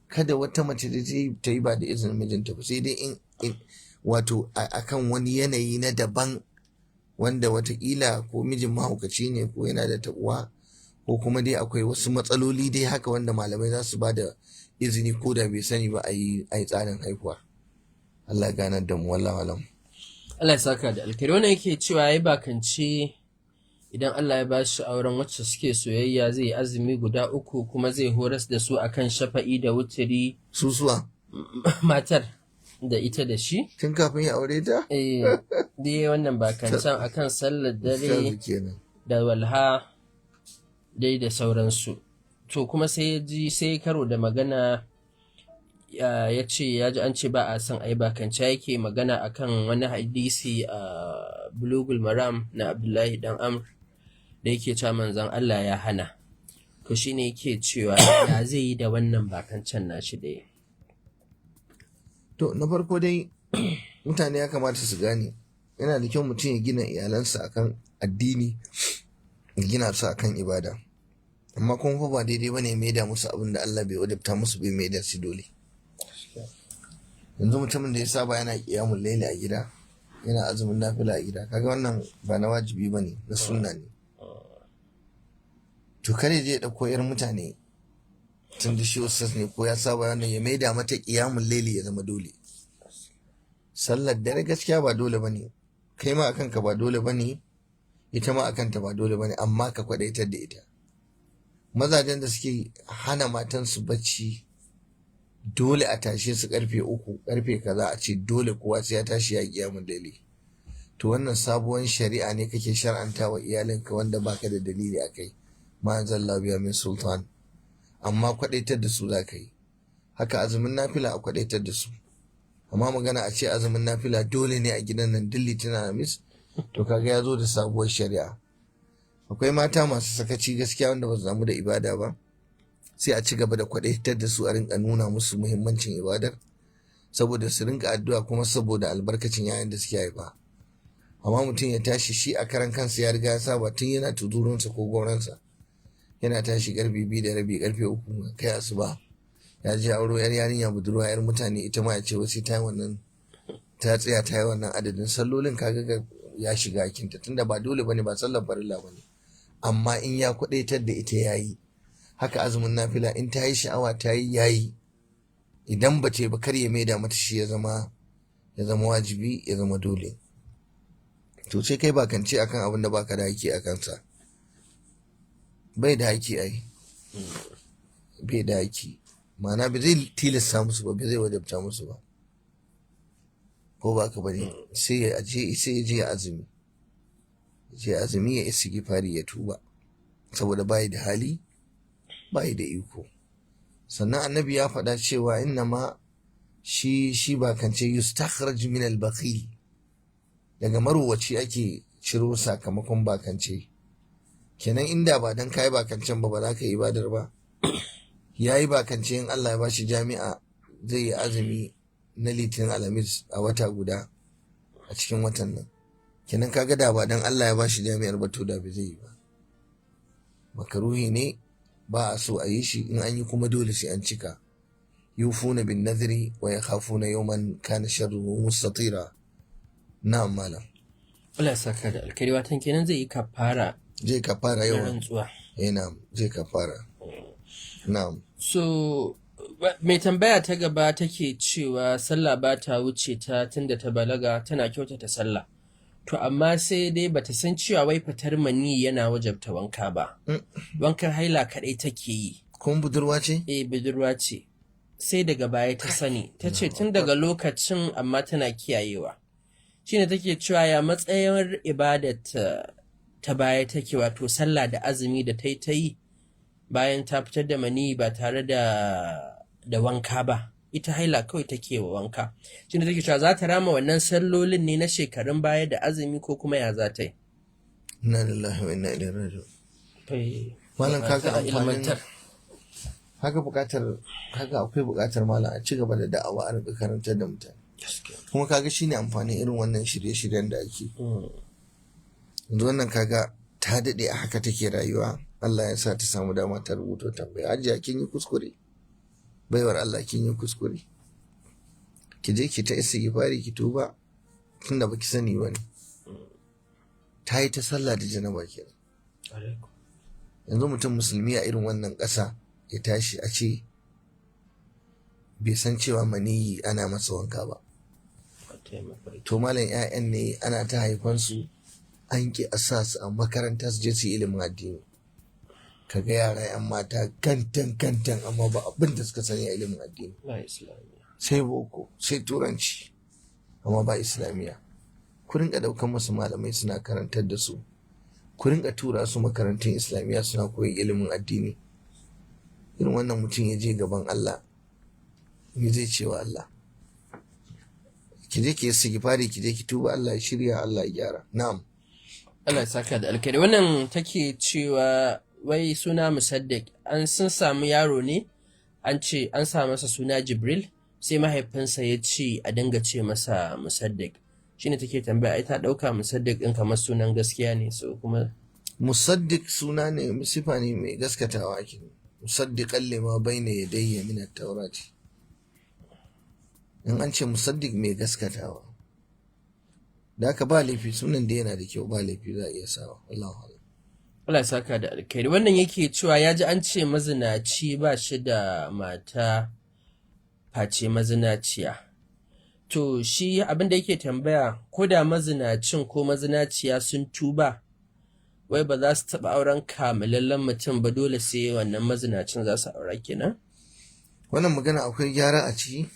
Kada wata mace da ta yi ba da izinin mijinta ba, sai dai in wato akan wani yanayi na daban, wanda watakila ko mijin mahaukaci ne, ko yana da taɓuwa, Ko kuma dai akwai wasu matsaloli dai haka wanda malamai za su ba da izini ko da bai sani ba a yi tsarin haihuwa. Allah ya ganar da mu, wallahu alam. Allah ya saka da alkhairi. Wannan yake cewa yayi bakance idan Allah ya bashi auren wacce suke soyayya zai yi azumi guda 3 kuma zai horas da su akan shafa'i da wuturi. Susuwa matar da ita da shi tun kafin ya aure ta? Eh, dai wannan bakancan akan sallar dare Ustazu kenan. da walha dai da sauransu. To kuma sai ya ji sai karo da magana ya ce ya ji an ce ba a son ai bakance, yake magana akan wani hadisi a Bulugul Maram na Abdullahi dan Amr da yake cewa manzon Allah ya hana. To shine yake cewa ya zai yi da wannan bakancan nashi da ya. To na farko dai mutane ya kamata su gane yana da kyau mutum ya gina iyalansa akan addini, ya gina su akan ibada. Amma kuma fa ba daidai bane mai da musu abin da Allah bai wajabta musu bai mai da su dole. Yanzu mutumin da ya saba yana ƙiyamun laili a gida, yana azumin nafila a gida, kaga wannan ba na wajibi bane, na sunna ne. To kare je ya ɗauko 'yar mutane tun da shi ustaz ne ko ya saba wannan ya maida mata ƙiyamun laili ya zama dole. Sallar dare gaskiya ba dole bane, kai ma akan ka ba dole bane, ita ma akan ta ba dole bane, amma ka kwadaitar da ita. Mazajen da suke hana matansu bacci dole a tashe su karfe 3, karfe kaza a ce dole kowa sai ya tashi ya ƙiyamun laili. To wannan sabuwar shari'a ne kake shar'anta wa iyalinka wanda baka da dalili a kai. Ma anzalallahu biha min sultan. Amma kwadaitar da su za ka yi. Haka azumin nafila a kwadaitar da su. Amma magana a ce azumin nafila dole ne a gidan nan duk Litinin Alhamis, to kaga ya zo da sabuwar shari'a. Akwai mata masu sakaci gaskiya wanda ba su damu da ibada ba, sai a ci gaba da kwadaitar da su a rinka nuna musu muhimmancin ibadar saboda su rinka addu'a kuma saboda albarkacin yayan da suke haifa. Amma mutum ya tashi shi a karan kansa ya riga ya saba tun yana tudurunsa ko gauransa, yana tashi karfe 2:30, karfe 3 kai asuba, ya je auro yar yarinya budurwa yar mutane, ita ma ya ce wasu ta yi wannan, ta tsaya ta yi wannan adadin sallolin, kaga ya shiga hakinta tunda ba dole bane, ba sallar farilla bane. Amma in ya kwadaitar da ita yayi. Haka azumin nafila in ta yi sha'awa ta yi yayi. Idan ba ta yi ba kar ya maida mata shi ya zama wajibi, ya zama dole. To sai kai bakance akan abin da baka da haƙƙi a kansa. Bai da haƙƙi ai. Bai da haƙƙi. Ma'ana ba zai tilasta musu ba, ba zai wajabta musu ba. Ko ba ka bane, sai ya je sai ya je azumi. Je azumi ya istighfari ya tuba. Saboda bai da hali, bai da iko. Sannan annabi ya faɗa cewa inna ma shi bakance yustakhraj min al-bakhil. Daga marowaci ake ciro sakamakon bakance. Kenan inda ba dan kai bakancen ba ba za ka yi ibadar ba. Yayi bakance in Allah ya bashi jami'a zai yi azumi na Litinin Alhamis a wata guda a cikin watan nan. Kenan kaga da ba dan Allah ya bashi jami'ar ba to da ba zai yi ba. Makaruhi ne, ba a so a yi shi, in an yi kuma dole sai an cika. Yufuna bin nadhri wa yakhafuna yawman kana sharruhu mustatira. Na'am malam. Allah ya saka da alkhairi. Watan kenan zai yi kafara. Zai kafara na yawa. Rantsuwa. Eh na'am, zai kafara. Na'am. So mai tambaya ta gaba take cewa sallah ba ta wuce ta tunda ta balaga tana kyautata sallah. To amma sai dai bata san cewa wai fitar mani yana wajabta wanka ba. Wankan haila kaɗai take yi. Kun budurwa ce? Eh budurwa ce. Sai daga baya ta sani. Ta ce tun daga lokacin amma tana kiyayewa. Shine take cewa ya matsayin ibadar ta baya take, wato sallah da azumi da ta yi ta yi bayan ta fitar da mani ba tare da wanka ba. Ita haila kawai take wa wanka. Shine take cewa za ta rama wannan sallolin ne na shekarun baya da azumi ko kuma ya za ta yi. Inna lillahi wa inna ilaihi raji'un. Malam kaga A amfanin ilmantar. haka buƙatar haka akwai buƙatar malam a ci gaba da da'awa a rinka karantar da mutane. Kuma kaga shine amfanin irin wannan shirye-shiryen da ake. Yanzu wannan kaga ta daɗe a haka take rayuwa. Allah ya sa ta samu dama ta rubuto tambaya. Hajiya kin yi kuskure. Baiwar Allah kin yi kuskure. Ki je ki ta istighfari ki tuba tunda baki sani ba ne. Ta yi ta sallah da janaba kenan. Yanzu mutum musulmi a irin wannan ƙasa ya tashi a ce bai san cewa maniyi ana masa wanka ba. To malam, 'ya'yan ne ana ta haifansu, an ƙi a sa su a makaranta su je su yi ilimin addini. Kaga yara 'yan mata kantan kantan, amma ba abin da suka sani a ilimin addini. Ba islamiyya. Sai boko, sai turanci, amma ba islamiyya. Ku rinka ɗaukan musu malamai suna karantar da su, ku rinka tura su makarantun islamiyya suna koyon ilimin addini. Irin wannan mutum ya je gaban Allah, me zai ce wa Allah? Ki je ki istighfari, ki je ki tuba, Allah ya shirya, Allah ya gyara. Na'am. Allah ya saka da alkhairi. Wannan take cewa wai suna Musaddiq, an sun samu yaro ne, an ce an sa masa suna Jibril, sai mahaifinsa ya ce a dinga ce masa Musaddiq. Shine take tambaya, ai ta dauka Musaddiq din kamar sunan gaskiya ne, so kuma Musaddiq suna ne, sifa ne, mai gaskatawa ake. Musaddiqan lima bayna yadayya min at-taurati. In an ce musaddiq, mai gaskatawa. Da haka ba laifi, sunan da yana da kyau, ba laifi, za a iya sawa. Allahu a'lam. Allah ya saka da alkhairi. Wannan yake cewa ya ji an ce mazinaci ba shi da mata face mazinaciya. To shi abin da yake tambaya, ko da mazinacin ko mazinaciya sun tuba, wai ba za su taɓa auren kamilallen mutum ba, dole sai wannan mazinacin za su aura kenan? Wannan magana akwai gyara a ciki.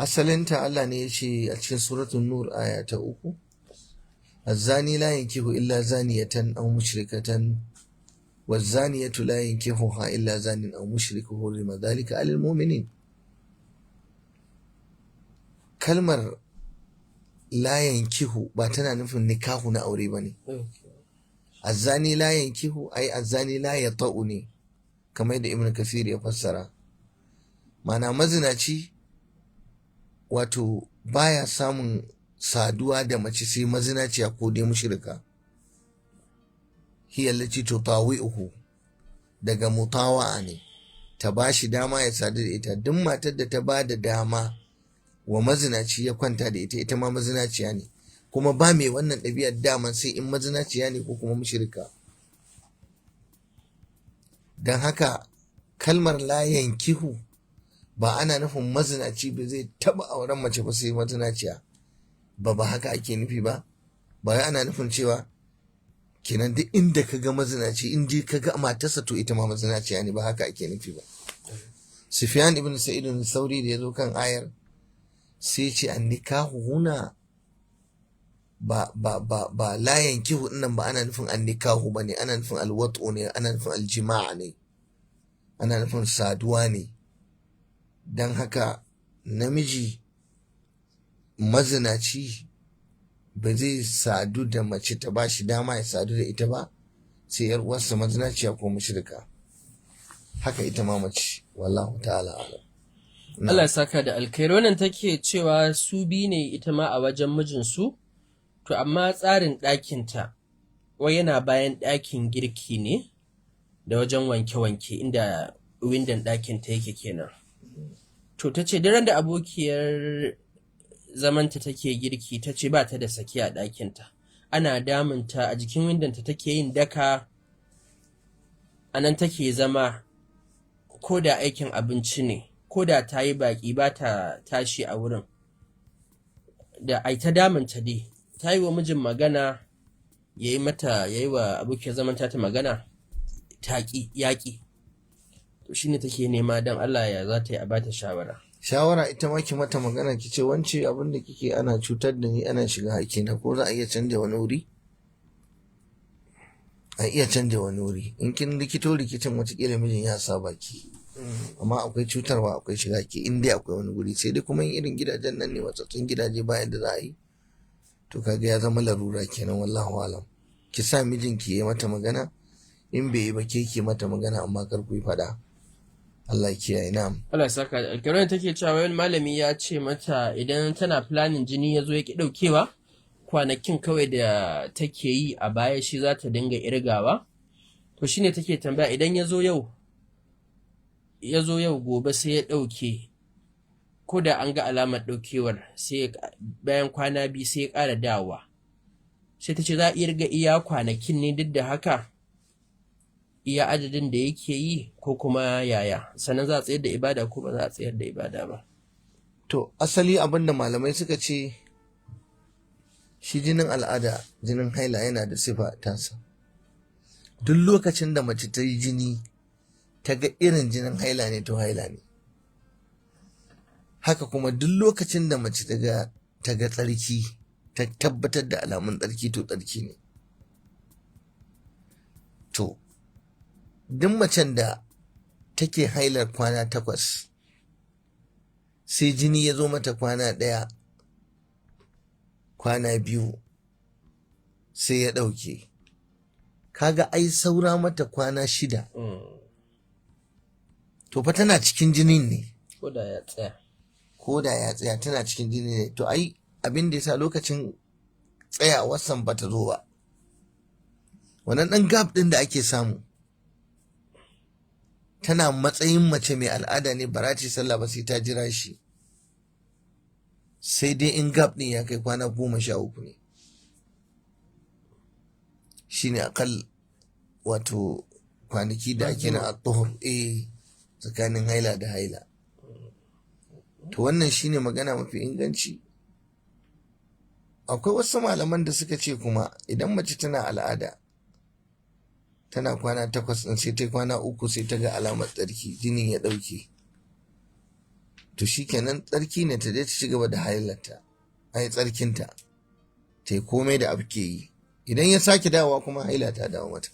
Asalinta Allah ne ya ce a cikin Suratul Nur, aya ta 3: الزاني لا ينكح إلا زانية أو مشركة والزانية لا ينكحها إلا زان أو مشرك حرم ذلك على المؤمنين. Kalmar لا ينكح ba tana nufin nikahu na aure ba ne. الزاني لا ينكح أي الزاني لا يطأ ne, kamar yadda Ibn Kasir ya fassara. Mana mazinaci wato baya samun saduwa da mace sai mazinaciya ko dai mushrika. هي التي تطاوعه, daga mutawa'a ne, ta ba shi dama ya sadu da ita. Duk matar da ta ba da dama wa mazinaci ya kwanta da ita, ita ma mazinaciya ne. Kuma ba mai wannan ɗabi'ar daman sai in mazinaciya ne ko kuma mushrika. Don haka kalmar لا ينكح ba ana nufin mazinaci ba zai taɓa auren mace ba sai mazinaciya ba. Ba haka ake nufi ba. Ba wai ana nufin cewa kenan duk inda ka ga mazinaci, in dai ka ga matarsa, to ita ma mazinaciya ne ba. Haka ake nufi ba. Sufyan ibn Sa'id Sauri da ya zo kan ayar sai ce النكاح هنا ba ba ba ba لا ينكح nan ba ana nufin النكاح ba ne, ana nufin الوطء ne, ana nufin الجماع ne, ana nufin saduwa ne. Don haka namiji mazinaci ba zai sadu da mace ta ba shi dama ya sadu da ita ba sai yar uwarsa mazinaciya ko mushrika. Haka ita ma mace. والله تعالى أعلم. Allah ya saka da alkhairi. Wannan take cewa su biyu ne ita ma a wajen mijinsu, to amma tsarin ɗakinta wai yana bayan ɗakin girki ne da wajen wanke-wanke, inda windon ɗakinta yake kenan. To ta ce daren da abokiyar zamanta take girki, ta ce ba ta da saki a ɗakinta. Ana damunta a jikin windonta take yin daka, a nan take zama ko da aikin abinci ne, ko da ta yi baƙi ba ta tashi a wurin. Da ai ta damunta dai, ta yi wa mijin magana ya yi mata, ya yi wa abokiyar zamanta ta magana, ta ƙi, yaƙi. To shine take nema don Allah ya za ta yi, a bata shawara. Shawara, ita ma ki mata magana, ki ce wance, abin da kike ana cutar da ni, ana shiga hakina, ko za a iya canja wani wuri? A iya canja wani wuri. In kin rikito rikicin, watakila mijin ya sa baki. Amma akwai cutarwa, akwai shiga haki in dai akwai wani guri. Sai dai kuma in irin gidajen nan ne, matsatsun gidaje, bayan da za a yi, to kaga ya zama larura kenan. والله أعلم. Ki sa mijinki ya mata magana. In bai yi ba, ke ki mata magana, amma kar ku yi faɗa. Allah ya kiyaye. Na'am. Allah ya saka da alkhairi. Take cewa wani malami ya ce mata idan tana planning jini ya zo ya ki ɗaukewa, kwanakin kawai da take yi a baya shi za ta dinga irgawa. To shine take tambaya, idan ya zo yau, ya zo yau, gobe sai ya ɗauke, ko da an ga alamar ɗaukewar, sai bayan kwana 2 sai ya ƙara dawowa, sai ta ce za a irga iya kwanakin ne duk da haka? Iya adadin da yake yi ko kuma yaya? Sannan za a tsayar da ibada ko ba za a tsayar da ibada ba? To, asali abin da malamai suka ce, shi jinin al'ada, jinin haila yana da sifa tasa. Duk lokacin da mace ta yi jini, ta ga irin jinin haila ne, to haila ne. Haka kuma duk lokacin da mace ta ga tsarki, ta tabbatar da alamun tsarki, to tsarki ne. To, duk macen da take hailar kwana 8, sai jini ya zo mata kwana 1, kwana 2, sai ya ɗauke. Kaga ai saura mata kwana 6. To fa tana cikin jinin ne. Ko da ya tsaya. Ko da ya tsaya, tana cikin jini ne. To ai abin da yasa lokacin tsayawarsan ba ta zo ba. Wannan ɗan gap ɗin da ake samu, tana matsayin mace mai al'ada ne, ba za ta yi sallah ba sai ta jira shi. Sai dai in gap ɗin ya kai kwana 13 ne. Shi ne aƙal wato kwanaki da ake na a tsakanin haila da haila. To wannan shine magana mafi inganci. Akwai wasu malaman da suka ce kuma idan mace tana al'ada, tana kwana 8 ɗin, sai ta kwana 3 sai ta ga alamar tsarki, jinin ya ɗauke. To shikenan, tsarki ne, ta je ta ci gaba da hailarta, ai tsarkinta, ta yi komai da abu ke yi. Idan ya sake dawowa kuma, haila ta dawo mata.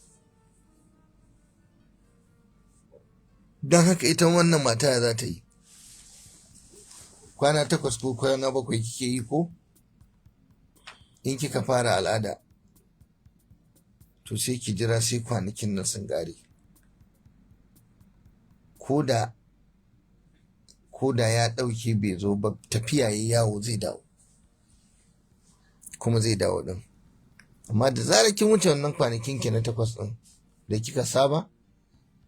Don haka ita wannan mata za ta yi kwana 8 ko kwana 7 kike yi, ko in kika fara al'ada, to sai ki jira sai kwanakin nan sun ƙare. Ko da ya ɗauke bai zo ba, tafiya ya yawo, zai dawo, kuma zai dawo ɗin. Amma da zarar kin wuce wannan kwanakin ki na 8 ɗin da kika saba,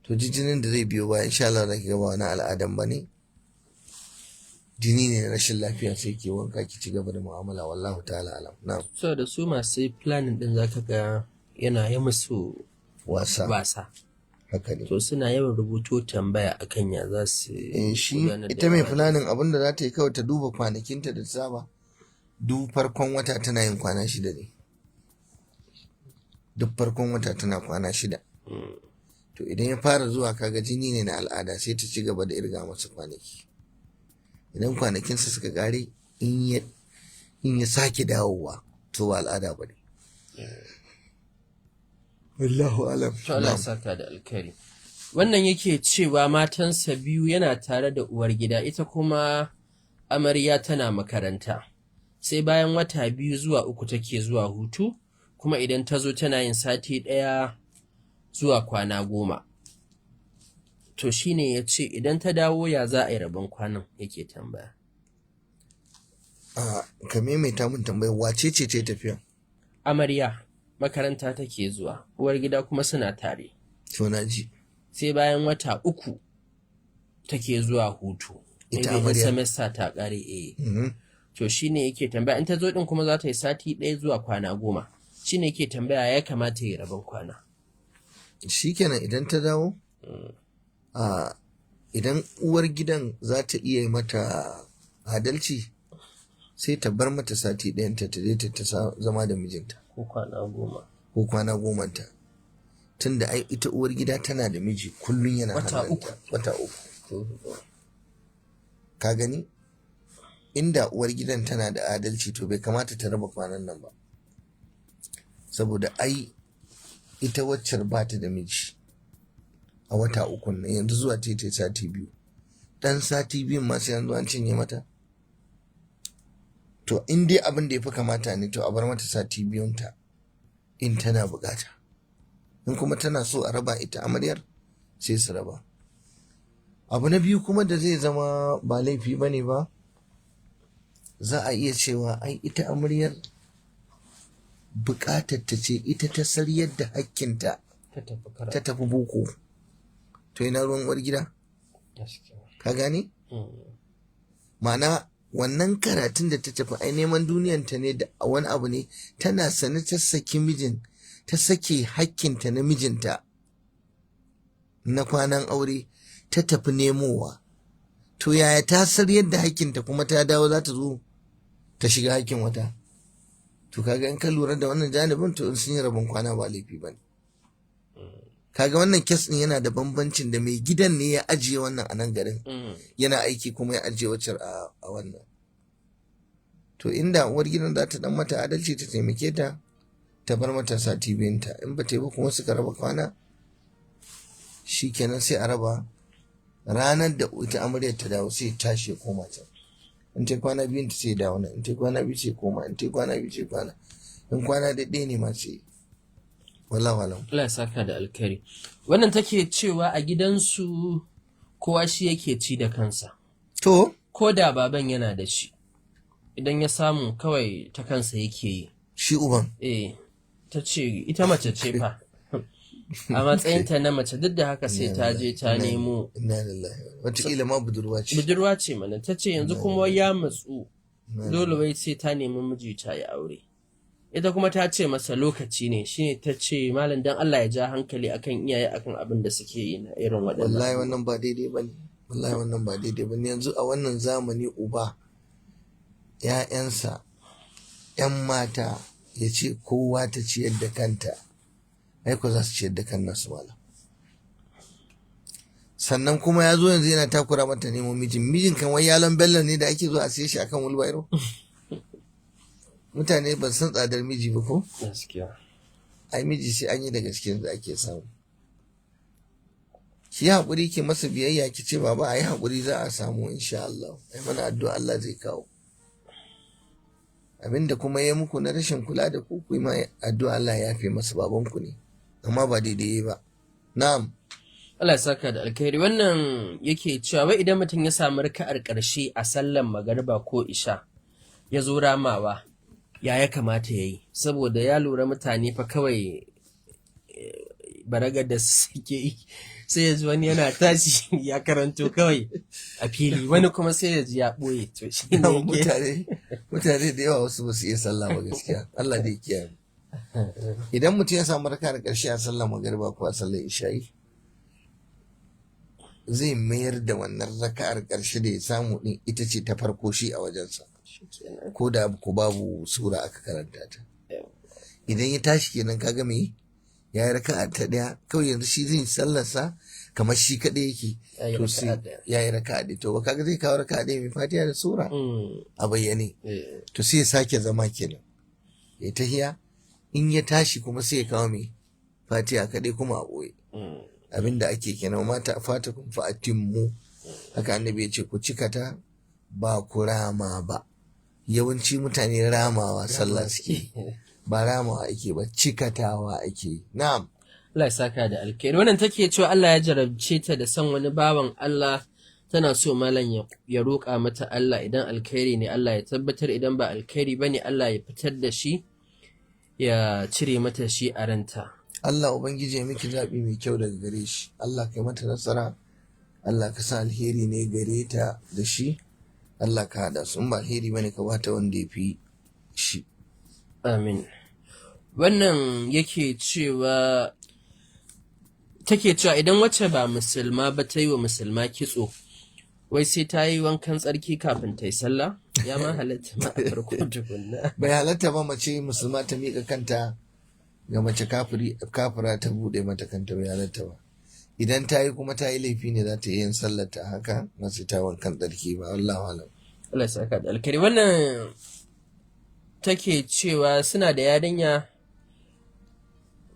to jinin da zai biyo baya, insha Allah za ki ga ba wani al'adan ba ne, jini ne na rashin lafiya, sai ki wanka ki ci gaba da mu'amala. Wallahu ta'ala alam. Na'am. So da su masu planning din zaka ga yana yi musu wasa. Wasa. Haka ne. To suna yawan rubuto tambaya akan ya za su Eh, shi gudanar da ita mai ibada. planning, abin da za ta yi kawai, ta duba kwanakinta da ta saba. Duk farkon wata tana yin kwana 6 ne. Duk farkon wata tana kwana 6. To idan ya fara zuwa, kaga jini ne na al'ada, sai ta ci gaba da irga masa kwanaki. Idan kwanakinsa suka kare, in ya sake dawowa, to ba al'ada ba ne. Wallahu alam. To Allah ya saka da alkhairi. Wannan yake cewa matansa biyu, yana tare da uwar gida, ita kuma amarya tana makaranta. Sai bayan wata 2 zuwa 3 take zuwa hutu, kuma idan ta zo tana yin sati 1 zuwa kwana 10. To shine ya ce idan ta dawo ya za a yi rabon kwanan, yake tambaya. A ka maimaita mun tambayar, wace ce ce tafiya? Amarya makaranta take zuwa, uwar gida kuma suna tare. To na ji. Sai bayan wata 3 take zuwa hutu. Ita Maybe in amarya. semester ta ƙare, eh. To shine yake tambaya, in ta zo din kuma za ta yi sati 1 zuwa kwana 10. Shine yake tambaya ya kamata ya rabon kwana. Shikenan, idan ta dawo, a idan uwar gidan za ta iya yi mata adalci, sai ta bar mata sati ɗayanta ta je ta zama da mijinta. Ko kwana 10. Ko kwana 10-ta, tunda ai ita uwar gida tana da miji kullum yana Wata hannunta. 3. Wata 3. Ka gani, inda uwar gidan tana da adalci, to bai kamata ta raba kwanan nan ba, saboda ai ita waccar ba ta da miji a wata 3n nan. Yanzu zuwa ta yi sati 2, dan sati 2n ma sai yanzu an cinye mata. To in dai abin da ya fi kamata ne, to a bar mata sati 2-nta in tana bukata. In kuma tana so a raba, ita amaryar, sai su raba. Abu na biyu kuma da zai zama ba laifi ba ne ba, za a iya cewa ai ita amaryar bukatar ta ce, ita ta sariyar da hakkinta Ta tafi ta karatu. tafi boko. To ina ruwan uwar gida? Gaskiya. Ka gane? Mm. Ma'ana wannan karatun da ta tafi, ai neman duniyanta ne da wani abu ne, tana sane ta saki mijin, ta sake hakkinta na mijinta. na kwanan aure ta tafi nemowa, to yaya ta sar yadda hakkinta kuma ta dawo za ta zo ta shiga hakkin wata? To kaga in ka lura da wannan janibin, to in sun yi rabon kwana ba laifi ba ne. Kaga wannan kes din yana da bambancin da mai gidan ne ya ajiye wannan a nan garin, yana aiki kuma ya ajiye waccar a wannan. To inda uwar gidan za ta dan mata adalci, ta taimake ta, ta bar mata sati biyunta, in ba ta yi ba kuma suka raba kwana, shikenan sai a raba. Ranar da ita amaryar ta dawo, sai tashi ya koma can. In ta kwana biyun ta sai dawo nan, in ta kwana biyu sai koma, in ta kwana biyu sai kwana, in kwana da ɗaya ne ma sai wala wala. Allah ya saka da alkhairi. Wannan take cewa a gidansu kowa shi yake ci da kansa. To. Ko da baban yana da shi, idan ya samu kawai ta kansa yake yi. Shi uban? Eh, ta ce ita mace ce fa. A matsayinta na mace, duk da haka sai ta je ta nemo. Inna lillahi, wataƙila ma budurwa ce. Budurwa ce mana. Ta ce yanzu kuma ya matsu, dole wai sai ta nemi miji ta yi aure. Ita kuma ta ce masa lokaci ne. Shine ta ce malam dan Allah ya ja hankali akan iyaye akan abin da suke yi na irin waɗannan. Wallahi wannan ba daidai bane, wallahi wannan ba daidai bane. Yanzu a wannan zamani uba ‘ya'yansa ‘yan mata ya ce kowa ta ciyar da kanta, ai ko za su ciyar da kan nasu malam. Sannan kuma ya zo yanzu yana takura mata nemo mijin. Mijin kan wai yalon bello ne da ake zo a siye shi akan wulbairo? Mutane ban san tsadar miji ba ko. Gaskiya. Ai miji sai an yi da gaske da ake samu. Ki yi haƙuri, ki masa biyayya, ki ce baba a yi haƙuri, za a samu insha Allah, ai mana addu'a Allah zai kawo. Abinda kuma ya muku na rashin kula da ku, ku yi ma addu'a Allah ya yafe masa, babanku ne, amma ba daidai ba. Na'am. Allah ya saka da alkhairi. Wannan yake cewa wai idan mutum ya samu raka'ar ƙarshe a sallan magariba ko isha, ya zo ramawa, ya kamata ya yi? Saboda ya lura mutane fa kawai baragar da suke yi, sai ya ji wani yana tashi ya karanto kawai a fili, wani kuma sai ya ji ya ɓoye. To shi ne yake Mutane da yawa wasu ba su iya sallah ba gaskiya. Allah dai kiyaye. Idan mutum ya samu raka'ar ƙarshe a sallar magariba ko a sallar isha'i, zai mayar da wannan raka'ar ƙarshe da ya samu din ita ce ta farko shi a wajensa, ko da ko babu sura aka karanta ta. Idan ya tashi kenan, kaga me ya yi? Raka'a ta ɗaya kawai. Yanzu shi zai sallarsa kamar shi kaɗai yake. To sai ya yi raka'a ɗaya, to kaga zai kawo raka'a ɗaya mai fatiha da sura a bayyane. To sai ya sake zama kenan ya tahiya. In ya tashi kuma sai ya kawo mai fatiha kaɗai kuma a ɓoye. Abinda ake kenan, mata fatakum fa atimmu, haka annabi ya ce, ku cika ta, ba ku rama ba. Yawanci mutane ramawa sallah suke, ba ramawa ake ba, cikatawa ake. Na'am. Allah ya saka da alkhairi. Wannan take cewa Allah ya jarabce ta da son wani bawan Allah, tana so malam ya roƙa mata Allah, idan alkhairi ne Allah ya tabbatar, idan ba alkhairi bane Allah ya fitar da shi, ya cire mata shi a ranta. Allah Ubangiji ya miki zaɓi mai kyau daga gare shi. Allah kai mata nasara, Allah ka sa alheri ne gare ta da shi, Allah ka haɗa su. In ba alheri bane ka bata wanda ya fi shi. Amin. Wannan yake cewa, take cewa idan wacce ba musulma ba ta yi wa musulma kitso, wai sai ta yi wankan tsarki kafin ta yi sallah? Ya ma halatta ma a farko tukunna? Bai halatta ba mace musulma ta miƙa kanta ga mace kafiri, kafira ta buɗe mata kanta, bai halatta ba. Idan ta yi kuma ta yi laifi ne, za ta yi yin sallar ta haka, ba sai ta wankan tsarki ba. Allahu alam. Allah ya saka da alkhairi. Wannan take cewa suna da yarinya,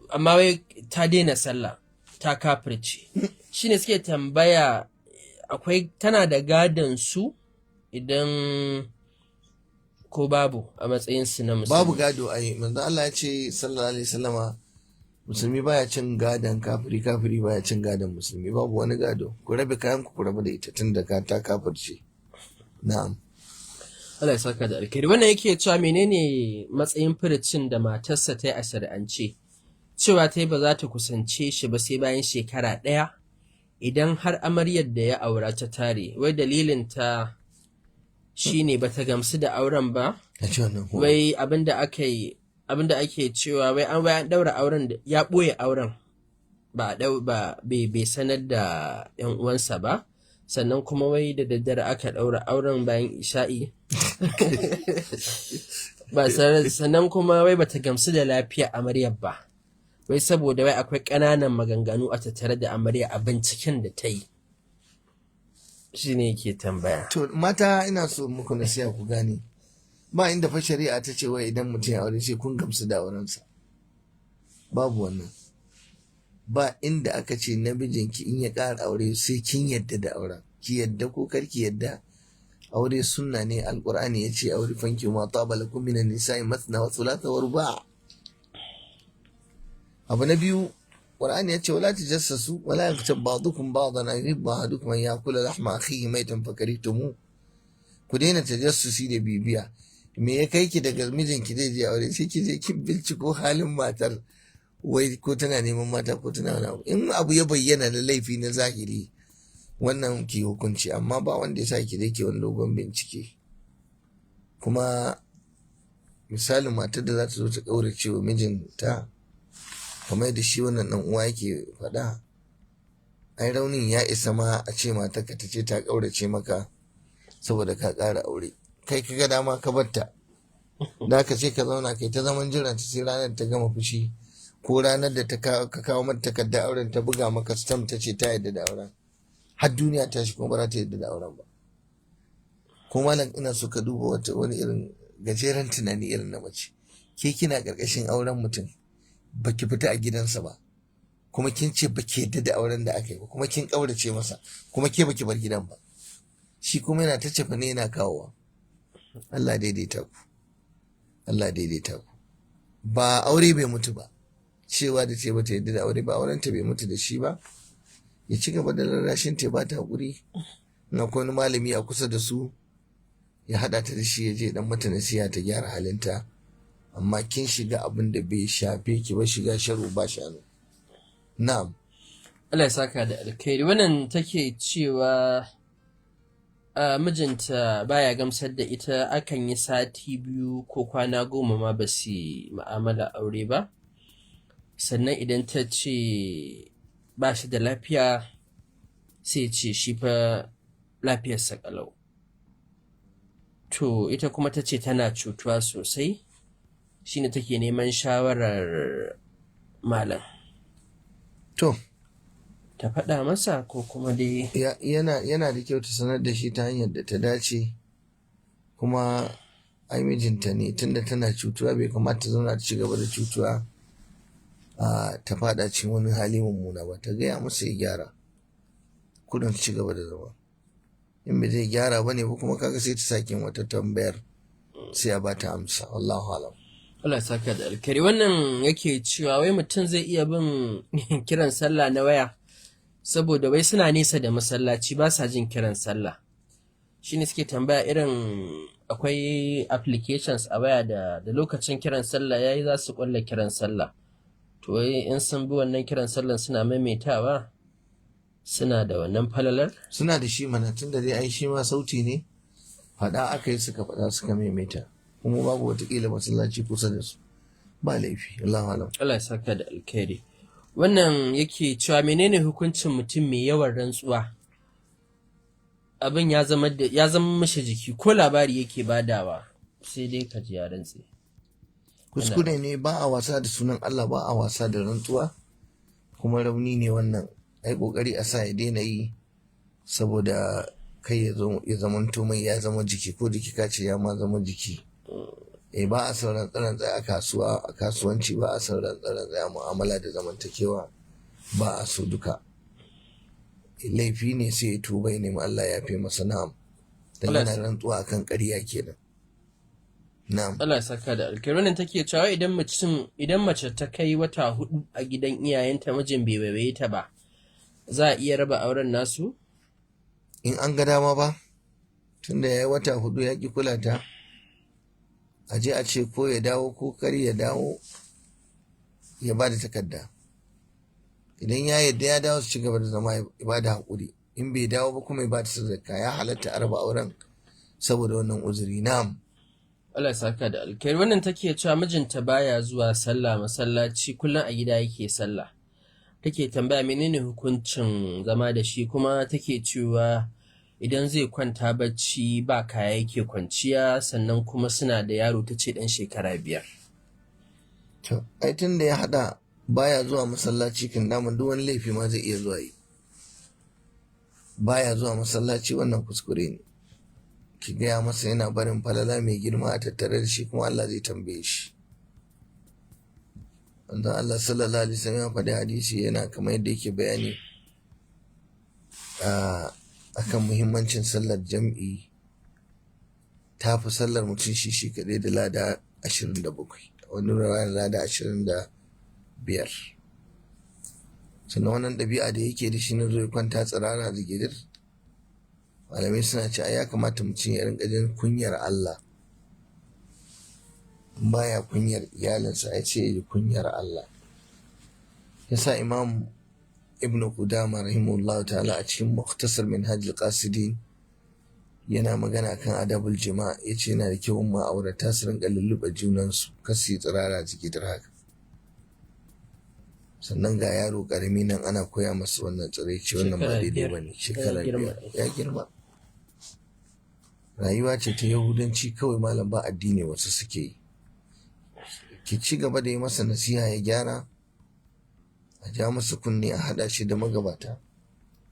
amma wai ta daina sallah, ta kafirce. Shine suke tambaya, akwai tana da gadon su idan ko babu a matsayin su na musulmi? Babu gado ai. Manzo Allah ya ce sallallahu alaihi wasallama, musulmi baya cin gadon kafiri, kafiri baya cin gadon musulmi. Babu wani gado. Ku rabe kayan ku, ku rabu da ita tun da ka ta kafirce. Na'am. Allah ya saka da alkhairi. Wannan yake cewa menene matsayin furucin da matarsa ta yi a shari'ance, cewa ta yi ba za ta kusance shi ba sai bayan shekara ɗaya idan har amaryar da ya aura ta tare? Wai dalilin ta shine ba ta gamsu da auren ba. A ce wannan ko Wai abinda aka yi, abinda ake cewa wai an daura auren ya ɓoye auren. ba ba bai sanar da yan uwansa ba, sannan kuma wai da daddare aka ɗaura auren bayan isha'i ba, sannan kuma wai bata gamsu da lafiya amaryar ba, wai saboda wai akwai ƙananan maganganu a tattare da amarya a binciken da ta yi, shine yake tambaya. To mata, ina so muku nasiha, ku gane ba inda fa shari'a ta ce wai idan mutum ya aure sai kun gamsu da aurensa. Babu wannan. Ba inda aka ce namijinki in ya ƙara aure sai kin yadda da auren. Ki yadda ko kar ki yadda, aure sunna ne. Alqur'ani ya ce aure fankihu ma taba lakum minan nisa'i mathna wa thulatha wa ruba'. Abu na biyu, qur'ani ya ce wala tajassasu wala yaghtab ba'dukum ba'dan an yuhibbu ahadukum an ya'kula lahma akhihi maytan fakarihtumuh. Ku daina tajassusi da bibiya. Me ya kai ki daga mijinki zai je aure sai ki je ki binciko halin matar, wai ko tana neman mata ko tana wani abu? In abu ya bayyana na laifi na zahiri, wannan ki hukunci, amma ba wanda ya sa ki je ki wani dogon bincike. Kuma misalin matar da za ta zo ta ƙaurace wa mijinta kamar da shi wannan ɗan uwa yake faɗa, ai raunin ya isa ma a ce matarka ta ce ta ƙaurace maka saboda ka ƙara aure. Kai ka ga dama ka batta da ka ce ka zauna kai ta zaman jiran ta sai ranar ta gama fushi, ko ranar da ta ka kawo mata takardar auren ta buga maka stamp ta ce ta yarda da auren. Har duniya ta shi kuma ba za ta yarda da auren ba. Ko malam, ina so ka duba wata wani irin gajeren tunani irin na mace. Ke kina karkashin auren mutum, baki fita a gidansa ba, kuma kin ce baki yarda da auren da aka yi ba, kuma kin kaurace masa, kuma ke baki bar gidan ba, shi kuma yana ta cefa ne yana kawowa. Allah daidaita ku, Allah daidaita ku. Ba aure bai mutu ba. Cewa da ce bata yarda da aure ba, auren ta bai mutu da shi ba. Ya ci gaba da rarrashin ta, ba ta hakuri. Na wani malami a kusa da su, ya haɗa ta da shi, ya je dan mata nasiha ta gyara halinta. Amma kin shiga abin da bai shafe ki ba, shiga sharo ba shanu. Na'am. Allah ya saka da alkhairi. Wannan take cewa mijinta baya gamsar da ita, akan yi sati 2 ko kwana 10 ma ba su ma'amala aure ba, sannan idan ta ce ba shi da lafiya sai ce shi fa lafiyarsa ƙalau. To ita kuma ta ce tana cutuwa sosai, shine take neman shawarar malam. To, ta faɗa masa ko kuma dai yana da kyau ta sanar da shi ta hanyar da ta dace. Kuma ai mijinta ne, tunda tana cutuwa bai kamata ta zauna ta ci gaba da cutuwa a ta faɗa cikin wani hali mummuna ba. Ta gaya masa ya gyara kudin, ci gaba da zama. In bai zai gyara ba ne ba kuma, kaga sai ta sake wata tambayar, sai a bata amsa. Wallahu alam. Allah ya saka da alkhairi. Wannan yake cewa wai mutum zai iya bin kiran sallah na waya, saboda wai suna nesa da masallaci, ba sa jin kiran sallah, shine suke tambaya irin akwai applications a waya da lokacin kiran sallah yayi za su kwalla kiran sallah. To wai in sun bi wannan kiran sallah suna maimaitawa, suna da wannan falalar? Suna da shi mana, tunda dai ai shi ma sauti ne, faɗa aka yi suka faɗa suka maimaita, kuma babu watakila masallaci kusa da su, ba laifi. Allahu alam. Allah ya saka da alkhairi. Wannan yake cewa menene hukuncin mutum mai yawan rantsuwa? Abin ya zama mishi jiki, ko labari yake badawa sai dai ka ji ya rantse. Kuskure ne, ba a wasa da sunan Allah, ba a wasa da rantsuwa, kuma rauni ne wannan. Ai kokari a sa ya daina yi, saboda kai ya zo ya zamanto mai ya zama jiki, ko jiki ka ce ya ma zama jiki. Eh, ba a son rantsa-rantsa a kasuwa, a kasuwanci ba a son rantsa-rantsa, a mu'amala da zamantakewa ba a so duka. Laifi ne, sai ya tuba ya nemi Allah ya fi masa. Na'am, dan Allah ya yana rantsuwa akan ƙarya kenan. Na'am. Allah ya saka da alkhairi. Wannan take cewa idan mace ta kai wata 4 a gidan iyayenta mijin bai waiwaye ta ba, za a iya raba auren nasu? In an ga dama ba, tunda ya yi wata 4 ya ƙi kula ta, a je a ce ko ya dawo ko kar ya dawo, ya ba da takarda. Idan ya yadda ya dawo, su ci gaba da zama, ya ba da haƙuri. In bai dawo ba kuma, ya ba ta sadaka. Ya halatta a raba auren saboda wannan uzuri. Na'am. Allah ya saka da alkhairi. Wannan take cewa mijinta baya zuwa sallah masallaci, kullum a gida yake sallah. Take tambaya menene hukuncin zama da shi, kuma take cewa idan zai kwanta bacci ba kaya yake kwanciya, sannan kuma suna da yaro, ta ce ɗan shekara 5. To, ai tun da ya haɗa baya zuwa masallaci kan daman duk wani laifi ma zai iya zuwa yi. Baya zuwa masallaci wannan kuskure ne. Ki gaya masa yana barin falala mai girma a tattare da shi, kuma Allah zai tambaye shi. Manzon Allah sallallahu alaihi wasallam ya faɗi hadisi yana kamar yadda yake bayani akan muhimmancin sallar jam'i, ta fi sallar mutum shi shi kaɗai da lada 27, wani ruwayar lada 25. Sannan wannan ɗabi'a da yake da shi na zo ya kwanta tsirara da gidir, malamai suna cewa ya kamata mutum ya rinƙa jin kunyar Allah. Baya kunyar iyalinsa, ya ce ya ji kunyar Allah. Yasa Imam Ibn Qudama rahimahullah ta'ala a cikin Muktasar Minhaj al-Qasidin yana magana kan adabul jima, yace yana da kyau ma'aurata su rinka lulluɓe junansu, kar su yi tsirara jigidar haka. Sannan ga yaro karami nan ana koya masa wannan tsiraici, wannan ba Shekara daidai 5. ba ne. Shekara Ya girma. 5 ya girma. Rayuwa ce ta Yahudanci kawai malam, ba addini wasu suke yi. Ki ci gaba da yi masa nasiha ya gyara, a ja masa kunne, a haɗa shi da magabata,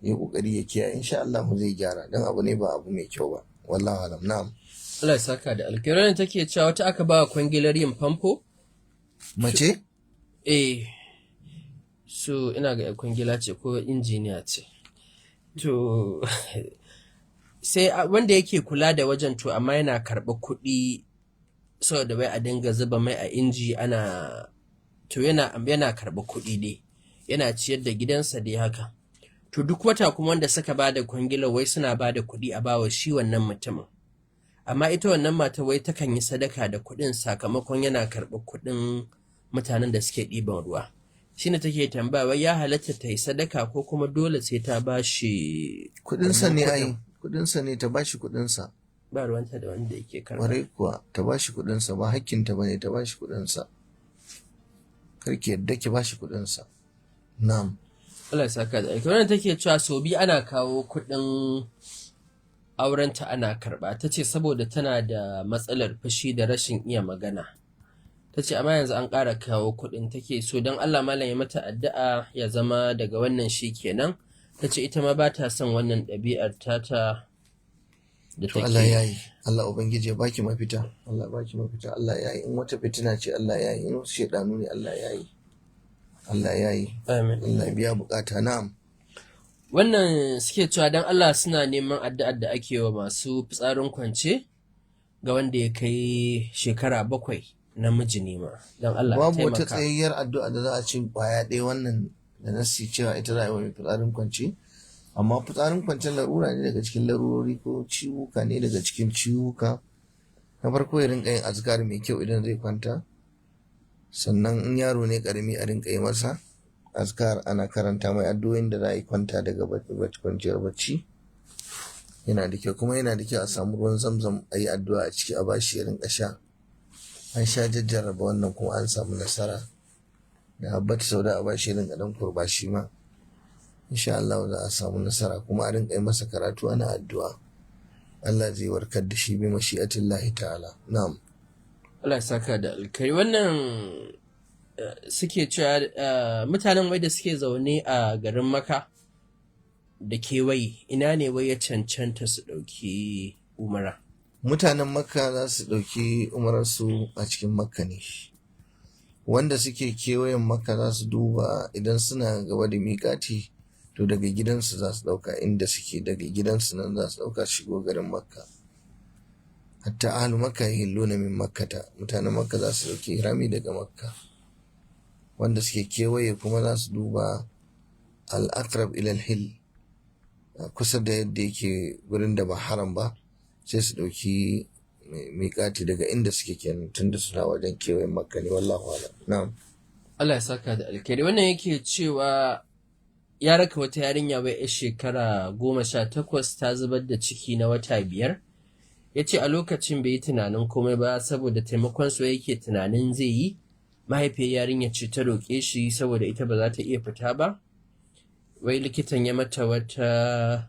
ya ƙoƙari ya kiyaye, insha Allah zai gyara, dan abu ne ba abu mai kyau ba. Wallahu alam. Na'am. Allah ya saka da alkhairi. Take cewa wata aka ba wa kwangilar yin famfo. Mace? Eh, so ina ga kwangila ce ko injiniya ce. To sai wanda yake kula da wajen, to amma yana karɓa kuɗi saboda wai a dinga zuba mai a inji ana, to yana karɓa kuɗi dai, yana ciyar da gidansa dai haka. To duk wata kuma wanda suka ba da kwangilar wai suna ba da kuɗi a bawa shi wannan mutumin. Amma ita wannan mata wai takan yi sadaka da kuɗin sakamakon yana karɓar kuɗin mutanen da suke ɗiban ruwa. Shine take tambaya wai ya halatta ta yi sadaka ko kuma dole sai ta ba shi Kuɗinsa wannan ne kuɗin? ai, kuɗinsa ne, ta bashi kuɗinsa. Ba ruwanta da wanda yake karɓa. Kwarai kuwa, ta bashi kuɗinsa, ba hakkinta bane, ta bashi kuɗinsa. Kar ki yadda ki bashi kuɗinsa. Na'am. Allah ya saka da aiki. Wannan take cewa sau biyu ana kawo kuɗin aurenta ana karɓa. Ta ce saboda tana da matsalar fushi da rashin iya magana. Ta ce amma yanzu an ƙara kawo kuɗin, take so don Allah malam ya mata addu'a ya zama daga wannan shi kenan. Ta ce ita ma ba ta son wannan ɗabi'ar tata da To Allah take. ya yi, Allah Ubangiji ya baki mafita, Allah ya baki mafita, Allah ya yi, in wata fitina ce Allah ya yi, in wasu shaidanu ne Allah ya yi, Allah ya yi, Amin. Allah ya biya bukata. Na'am. Wannan suke cewa don Allah suna neman addu'ar da ake wa masu fitsarin kwance ga wanda ya kai shekara 7, namiji ne ma. Don Allah a Babu wata taimaka. tsayayyar addu'a da za a ce kwaya ɗaya wannan da nassi cewa ita za a yi wa mai fitsarin kwance, amma fitsarin kwance larura ne daga cikin larurori ko ciwuka ne daga cikin ciwuka. Na farko ya rinka yin azkar mai kyau idan zai kwanta, sannan in yaro ne karami a rinka yi masa azkar, ana karanta mai addu'o'in da za a yi kwanta daga kwanciyar bacci. Yana da kyau, kuma yana da kyau a samu ruwan zamzam a yi addu'a a ciki a bashi ya rinka sha. An sha jajjarraba wannan kuma an samu nasara. Da habbatu sauda a bashi ya rinka dan kurba shi ma. Insha Allah za a samu nasara, kuma a rinka yi masa karatu ana addu'a. Allah zai warkar da shi bi mashi'atillahi ta'ala. Na'am. Allah ya saka da alkhairi. Wannan suke cewa mutanen wai da suke zaune a garin Maka da kewaye, ina ne wai ya cancanta su ɗauki umara? Mutanen Makka za su ɗauki umararsu a cikin Makka ne. Wanda suke kewayen Makka za su duba idan suna gaba da miƙati, to daga gidansu za su ɗauka, inda suke daga gidansu nan za su ɗauka shigo garin Makka. Hatta ahlu Makka yahilluna min Makkata, mutanen Makka za su ɗauki ihrami daga Makka. Wanda suke kewaye kuma za su duba al-aqrab ila al-hil, kusa da yadda yake gurin da ba haram ba, sai su ɗauki miƙati daga inda suke kenan, tunda suna wajen kewayen Makka ne. Wallahu a'lam. Na'am. Allah ya saka da alkhairi. Wannan yake cewa ya raka wata yarinya wai 'yar shekara 18 ta zubar da ciki na wata 5. Ya ce a lokacin bai yi tunanin komai ba saboda taimakon su yake tunanin zai yi. Mahaifiyar yarinya ce ta roƙe shi saboda ita ba za ta iya fita ba. Wai likitan ya mata wata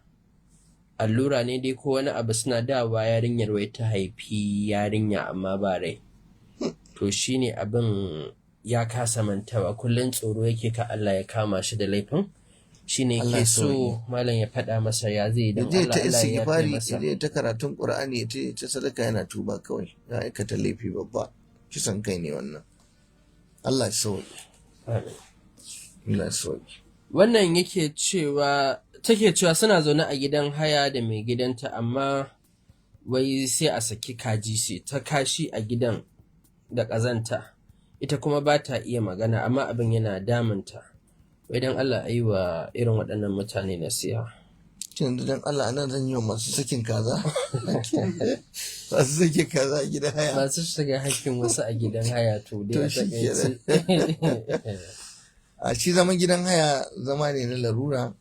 allura ne dai ko wani abu, suna dawowa yarinyar wai ta haifi yarinya amma ba rai. To shine abin ya kasa mantawa, kullum tsoro yake ka Allah ya kama shi da laifin. Shine Allah yake ya so sauke. malam ya faɗa masa ya zai Ya don je Allah ta Allah ya yafe istighfari, ya masa. je ta karatun Qur'ani, ya je ta sadaka, yana tuba kawai. Ya aikata laifi babba. Kisan kai ne wannan. Allah ya sauke. Amin. Allah ya sauke. Wannan yake cewa, take cewa suna zaune a gidan haya da mai gidanta, amma wai sai a saki kaji sai ta kashi a gidan da ƙazanta, ita kuma ba ta iya magana amma abin yana damunta. Wai don Allah a yi wa irin waɗannan mutane nasiha. Yanzu don Allah anan zan yi wa masu sakin kaza. Masu sakin kaza a gidan haya. Masu shiga hakkin wasu a gidan haya, to dai To a shi kenan. takaice. A shi zaman gidan haya zama ne na larura,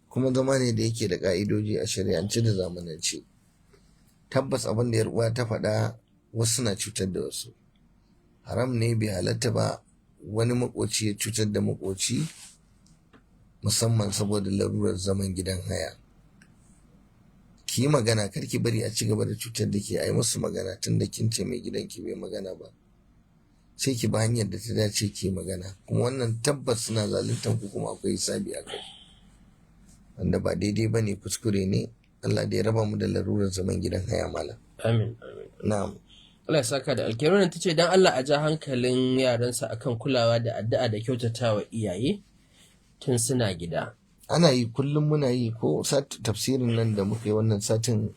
kuma zama ne da yake da ka'idoji a shari'ance da zamanance. Tabbas abin da 'yar uwa ta faɗa, wasu na cutar da wasu. Haram ne, bai halatta ba wani makoci ya cutar da makoci, musamman saboda larurar zaman gidan haya. Ki yi magana, kar ki bari a ci gaba da cutar da ke. A yi musu magana, tun da kin ce mai gidanki bai magana ba. Sai ki bi hanyar da ta dace ki yi magana. Kuma wannan tabbas suna zaluntar ku, kuma akwai hisabi a kai. Wanda ba daidai ba ne, kuskure ne. Allah da ya raba mu da larurar zaman gidan haya, malam. Amin, amin. Na'am. Allah ya saka da alkhairi. Wannan tace dan Allah a ja hankalin yaransa akan kulawa da addu'a da kyautatawa iyaye tun suna gida. Ana yi, kullum muna yi, ko tafsirin nan da muka yi wannan satin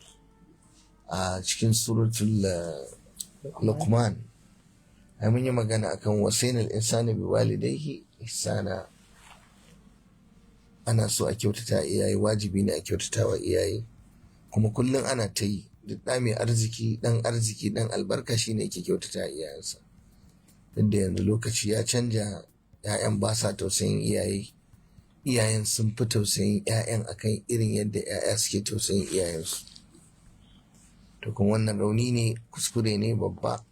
a cikin suratul Luqman. Ai mun yi magana akan wasainal insani bi walidayhi ihsana. Ana so a kyautata iyaye, wajibi ne a kyautata wa iyaye. Kuma kullum ana ta yi. Duk ɗa mai arziki, ɗan arziki, ɗan albarka shine yake kyautata iyayensa. Duk da yanzu lokaci ya canja, 'ya'yan ba sa tausayin iyaye. Iyayen sun fi tausayin 'ya'yan akan irin yadda 'ya'ya suke tausayin iyayensu. To kuma wannan rauni ne, kuskure ne babba.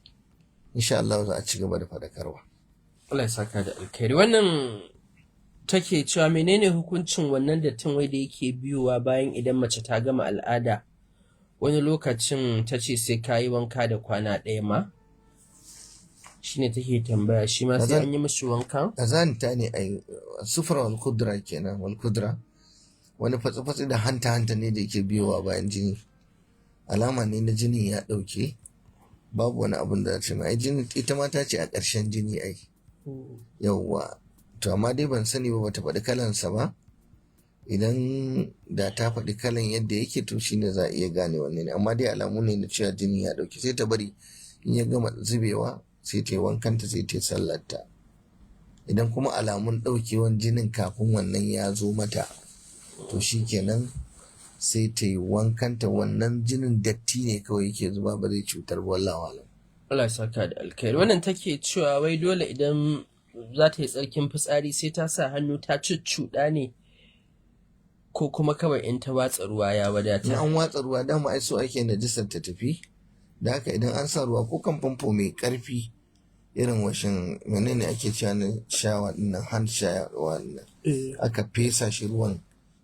Insha Allah za a ci gaba da faɗakarwa. Allah ya saka da alkhairi. Wannan take cewa menene hukuncin wannan dattin wai da yake biyowa bayan idan mace ta gama al'ada, wani lokacin ta ce sai ka yi wanka da kwana ɗaya ma? Shine take tambaya, shi ma sai an yi mishi wanka? Kazanta ne ai, sufra wal kudra kenan, wal kudra. Wani fatsi-fatsi da hanta-hanta ne da yake biyowa bayan jini. Alama ne na jinin ya ɗauke. Babu wani abun da za ce ma ai jini, ita ma ta ce a ƙarshen jini ai. Yawwa. To amma dai ban sani ba, bata faɗi kalansa ba. Idan da ta faɗi kalan yadda yake, to shine za a iya gane wanne ne. Amma dai alamu ne na cewa jini ya ɗauke, sai ta bari in ya gama zubewa sai ta yi wankanta, sai ta yi sallarta. Idan kuma alamun ɗaukewan jinin kafin wannan ya zo mata, to shikenan sai ta yi wankanta. Wannan jinin datti ne kawai yake zuba, ba zai cutar ba, wallahu alam. Allah ya saka da alkhairi. Wannan take cewa wai dole idan za ta yi tsarkin fitsari sai ta sa hannu ta cuccuɗa ne, ko kuma kawai in ta watsa ruwa ya In wadata? an watsa ruwa, dama ai so ake najisar ta tafi. Da haka idan an sa ruwa ko kan famfo mai karfi, irin washin menene ake cewa na shawa dinnan, hand shawa dinnan, aka fesa shi, ruwan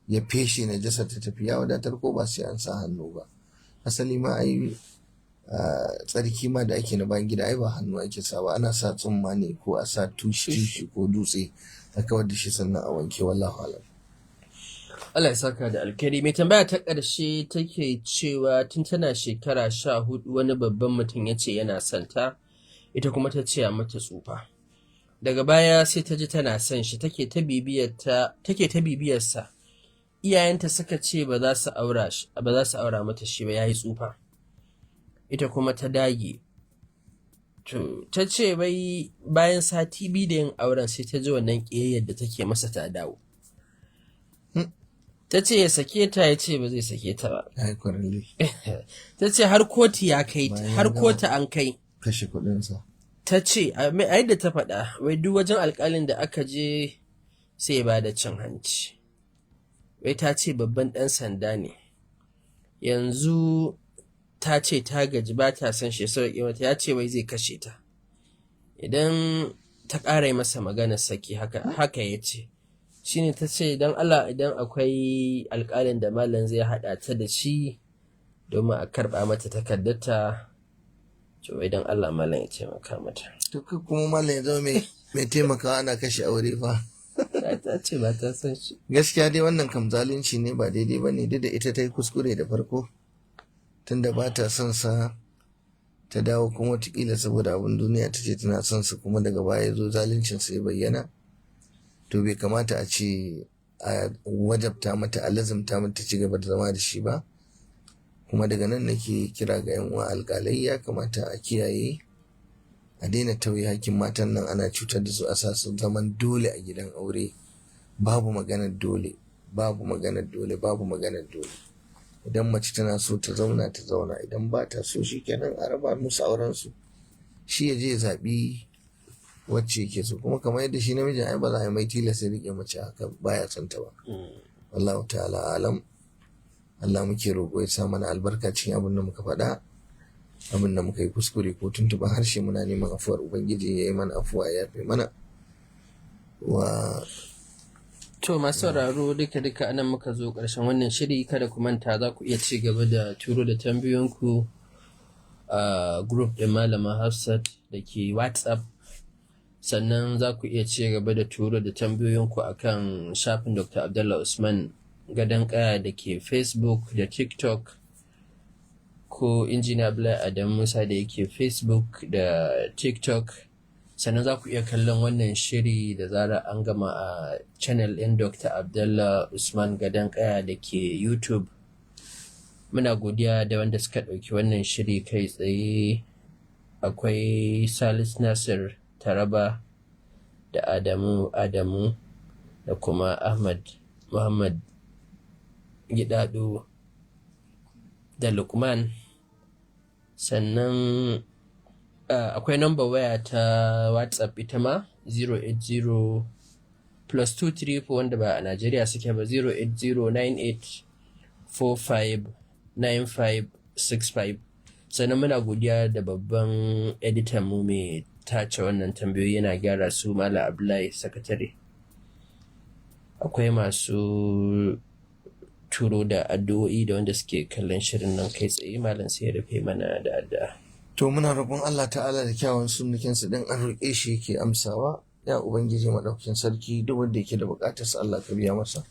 ya feshe najasar ta tafi, ya wadatar, ko ba sai an sa hannu ba. Asali ma ai tsarki ma da ake na bayan gida ai ba hannu ake sa ba, ana sa tsumma ne ko a sa tushe ko dutse a kawar da shi sannan a wanke, wallahu alam. Allah ya saka da alkhairi. Mai tambaya ta ƙarshe take cewa tun tana shekara 14 wani babban mutum ya ce yana son ta, ita kuma ta ce a mata tsufa. Daga baya sai ta ji tana son shi, take ta bibiyarsa. Iyayenta suka ce ba za su aura shi, ba za su aura mata shi ba, yayi tsufa. Ita kuma ta dage. To ta ce bai bayan sati 2 da yin auren sai ta ji wannan ƙiyayyar da take masa ta dawo. Ta ce ya sake ta, ya ce ba zai sake ta ba. Ai kwaralli. Ta ce har kotu ya kai, Bayan ya har gama. kotu an kai. Kashe kuɗinsa. Ta ce a yadda ta faɗa, wai duk wajen alƙalin da aka je sai ya bada cin hanci. Wai ta ce babban ɗan sanda ne. Yanzu ta ce ta gaji, ba ta son shi sauƙi mata, ya ce wai zai kashe ta. Idan ta ƙara yi masa maganar saki haka haka ya ce. Shine ta ce don Allah idan akwai alƙalin da malam zai haɗa ta da shi domin a karɓa mata takardarta, to idan Allah malam ya taimaka mata. To kai kuma malam ya zama mai taimakawa ana kashe aure fa. Ta ce ba ta san shi. Gaskiya dai wannan kam zalunci ne, ba daidai ba ne, duk da ita ta yi kuskure da farko, tunda ba ta son sa ta dawo kuma watakila saboda abin duniya ta ce tana son sa, kuma daga baya ya zo zaluncin sa ya bayyana. To bai kamata a ce a wajabta mata, a lazumta mata ci gaba da zama da shi ba. Kuma daga nan nake kira ga 'yan uwa alƙalai, ya kamata a kiyaye, a daina tauye hakkin matan nan, ana cutar da su, a sa su zaman dole a gidan aure. Babu maganar dole, babu maganar dole, babu maganar dole. Idan mace tana so ta zauna, ta zauna. Idan ba ta so, shikenan, a raba musu auren su, shi ya je ya zaɓi wacce yake so. Kuma kamar yadda shi namijin, ai ba za a yi mai tilasta riƙe mace haka baya son ta ba. Wallahu ta'ala alam. Allah muke roƙo ya sa mana albarka cikin abin da muka faɗa. Abin da muka yi kuskure ko tuntuɓa harshe, muna neman afuwar Ubangiji, ya yi mana afuwa, ya yafe mana wa. To masu sauraro, duka duka anan muka zo ƙarshen wannan shiri. Kada ku manta, za ku iya ci gaba da turo da tambayoyinku a group ɗin Malama Hafsat da ke WhatsApp. Sannan za ku iya ci gaba da turo da tambayoyinku a kan shafin Dr. Abdullah Usman Gadon Kaya da ke Facebook da TikTok, ko Injiniya Abdullahi Adam Musa da yake Facebook da TikTok. Sannan za ku iya kallon wannan shiri da zarar an gama a channel ɗin Dr. Abdullah Usman Gadon Kaya da ke YouTube. Muna godiya da wanda suka ɗauki wannan shiri kai tsaye. Akwai Salis Nasir Taraba da Adamu Adamu da kuma Ahmad Muhammad Gidado da Lukman. Sannan akwai number waya ta WhatsApp ita ma, 080 +234, wanda ba a Najeriya suke ba, 08098459565. Sannan muna godiya da babban editan mu mai tace wannan tambayoyi yana gyara su, Malam Abdullahi Sakatare. Akwai masu turo da addu'o'i da wanda suke kallon shirin nan kai tsaye. Malam sai ya rufe mana da addu'a. To muna roƙon Allah ta'ala da kyawun sunnukinsa, din an roƙe shi yake amsawa. Ya Ubangiji maɗaukakin sarki, duk wanda yake da buƙatarsa, Allah ka biya masa.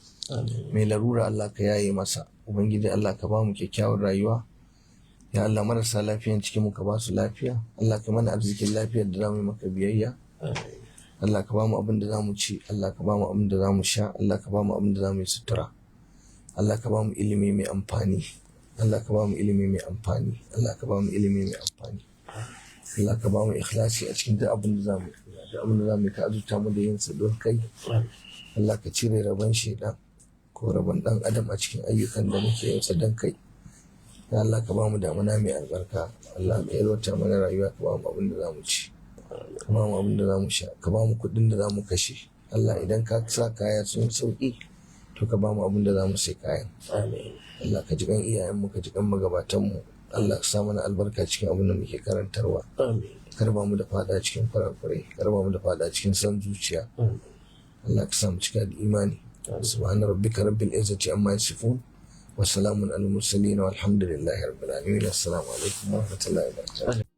Mai larura, Allah ka yaye masa. Ubangiji Allah, ka ba mu kyakkyawar rayuwa. Ya Allah, marasa lafiyan cikin mu ka ba su lafiya. Allah ka mana arzikin lafiyar da zamu yi maka biyayya. Allah ka ba mu abin da zamu ci, Allah ka ba mu abin da zamu sha, Allah ka ba mu abin da zamu yi sutura. Allah ka ba mu ilimi mai amfani. Allah ka ba mu ilimi mai amfani. Allah ka ba mu ilimi mai amfani. Allah ka ba mu ikhlasi a cikin duk abin da zamu yi. Duk abin da zamu yi, ka azurta mu da yin sa don kai. Allah ka cire rabon shaidan ko rabon dan adam a cikin ayyukan da muke yin sa don kai. Ya Allah, ka ba mu damuna mai albarka. Allah ka yalwata mana rayuwa, ka ba mu abin da zamu ci. Ka ba mu abin da zamu sha, ka ba mu kuɗin da zamu kashe. Allah, idan ka sa kaya sun sauki, to ka ba mu abin da zamu sai kayan. Amin. Allah ka ji kan iyayenmu, ka ji kan magabatanmu. Allah ka sa mana albarka cikin abin da muke karantarwa. Amin. Kar ba mu da fada cikin kurakurai, kar ba mu da fada cikin son zuciya. Amin. Allah ka sa mu cika da imani. Subhana rabbika rabbil izzati amma yasifun wa salamun alal mursalin, walhamdulillahi rabbil alamin. Assalamu alaikum wa rahmatullahi wa barakatuh.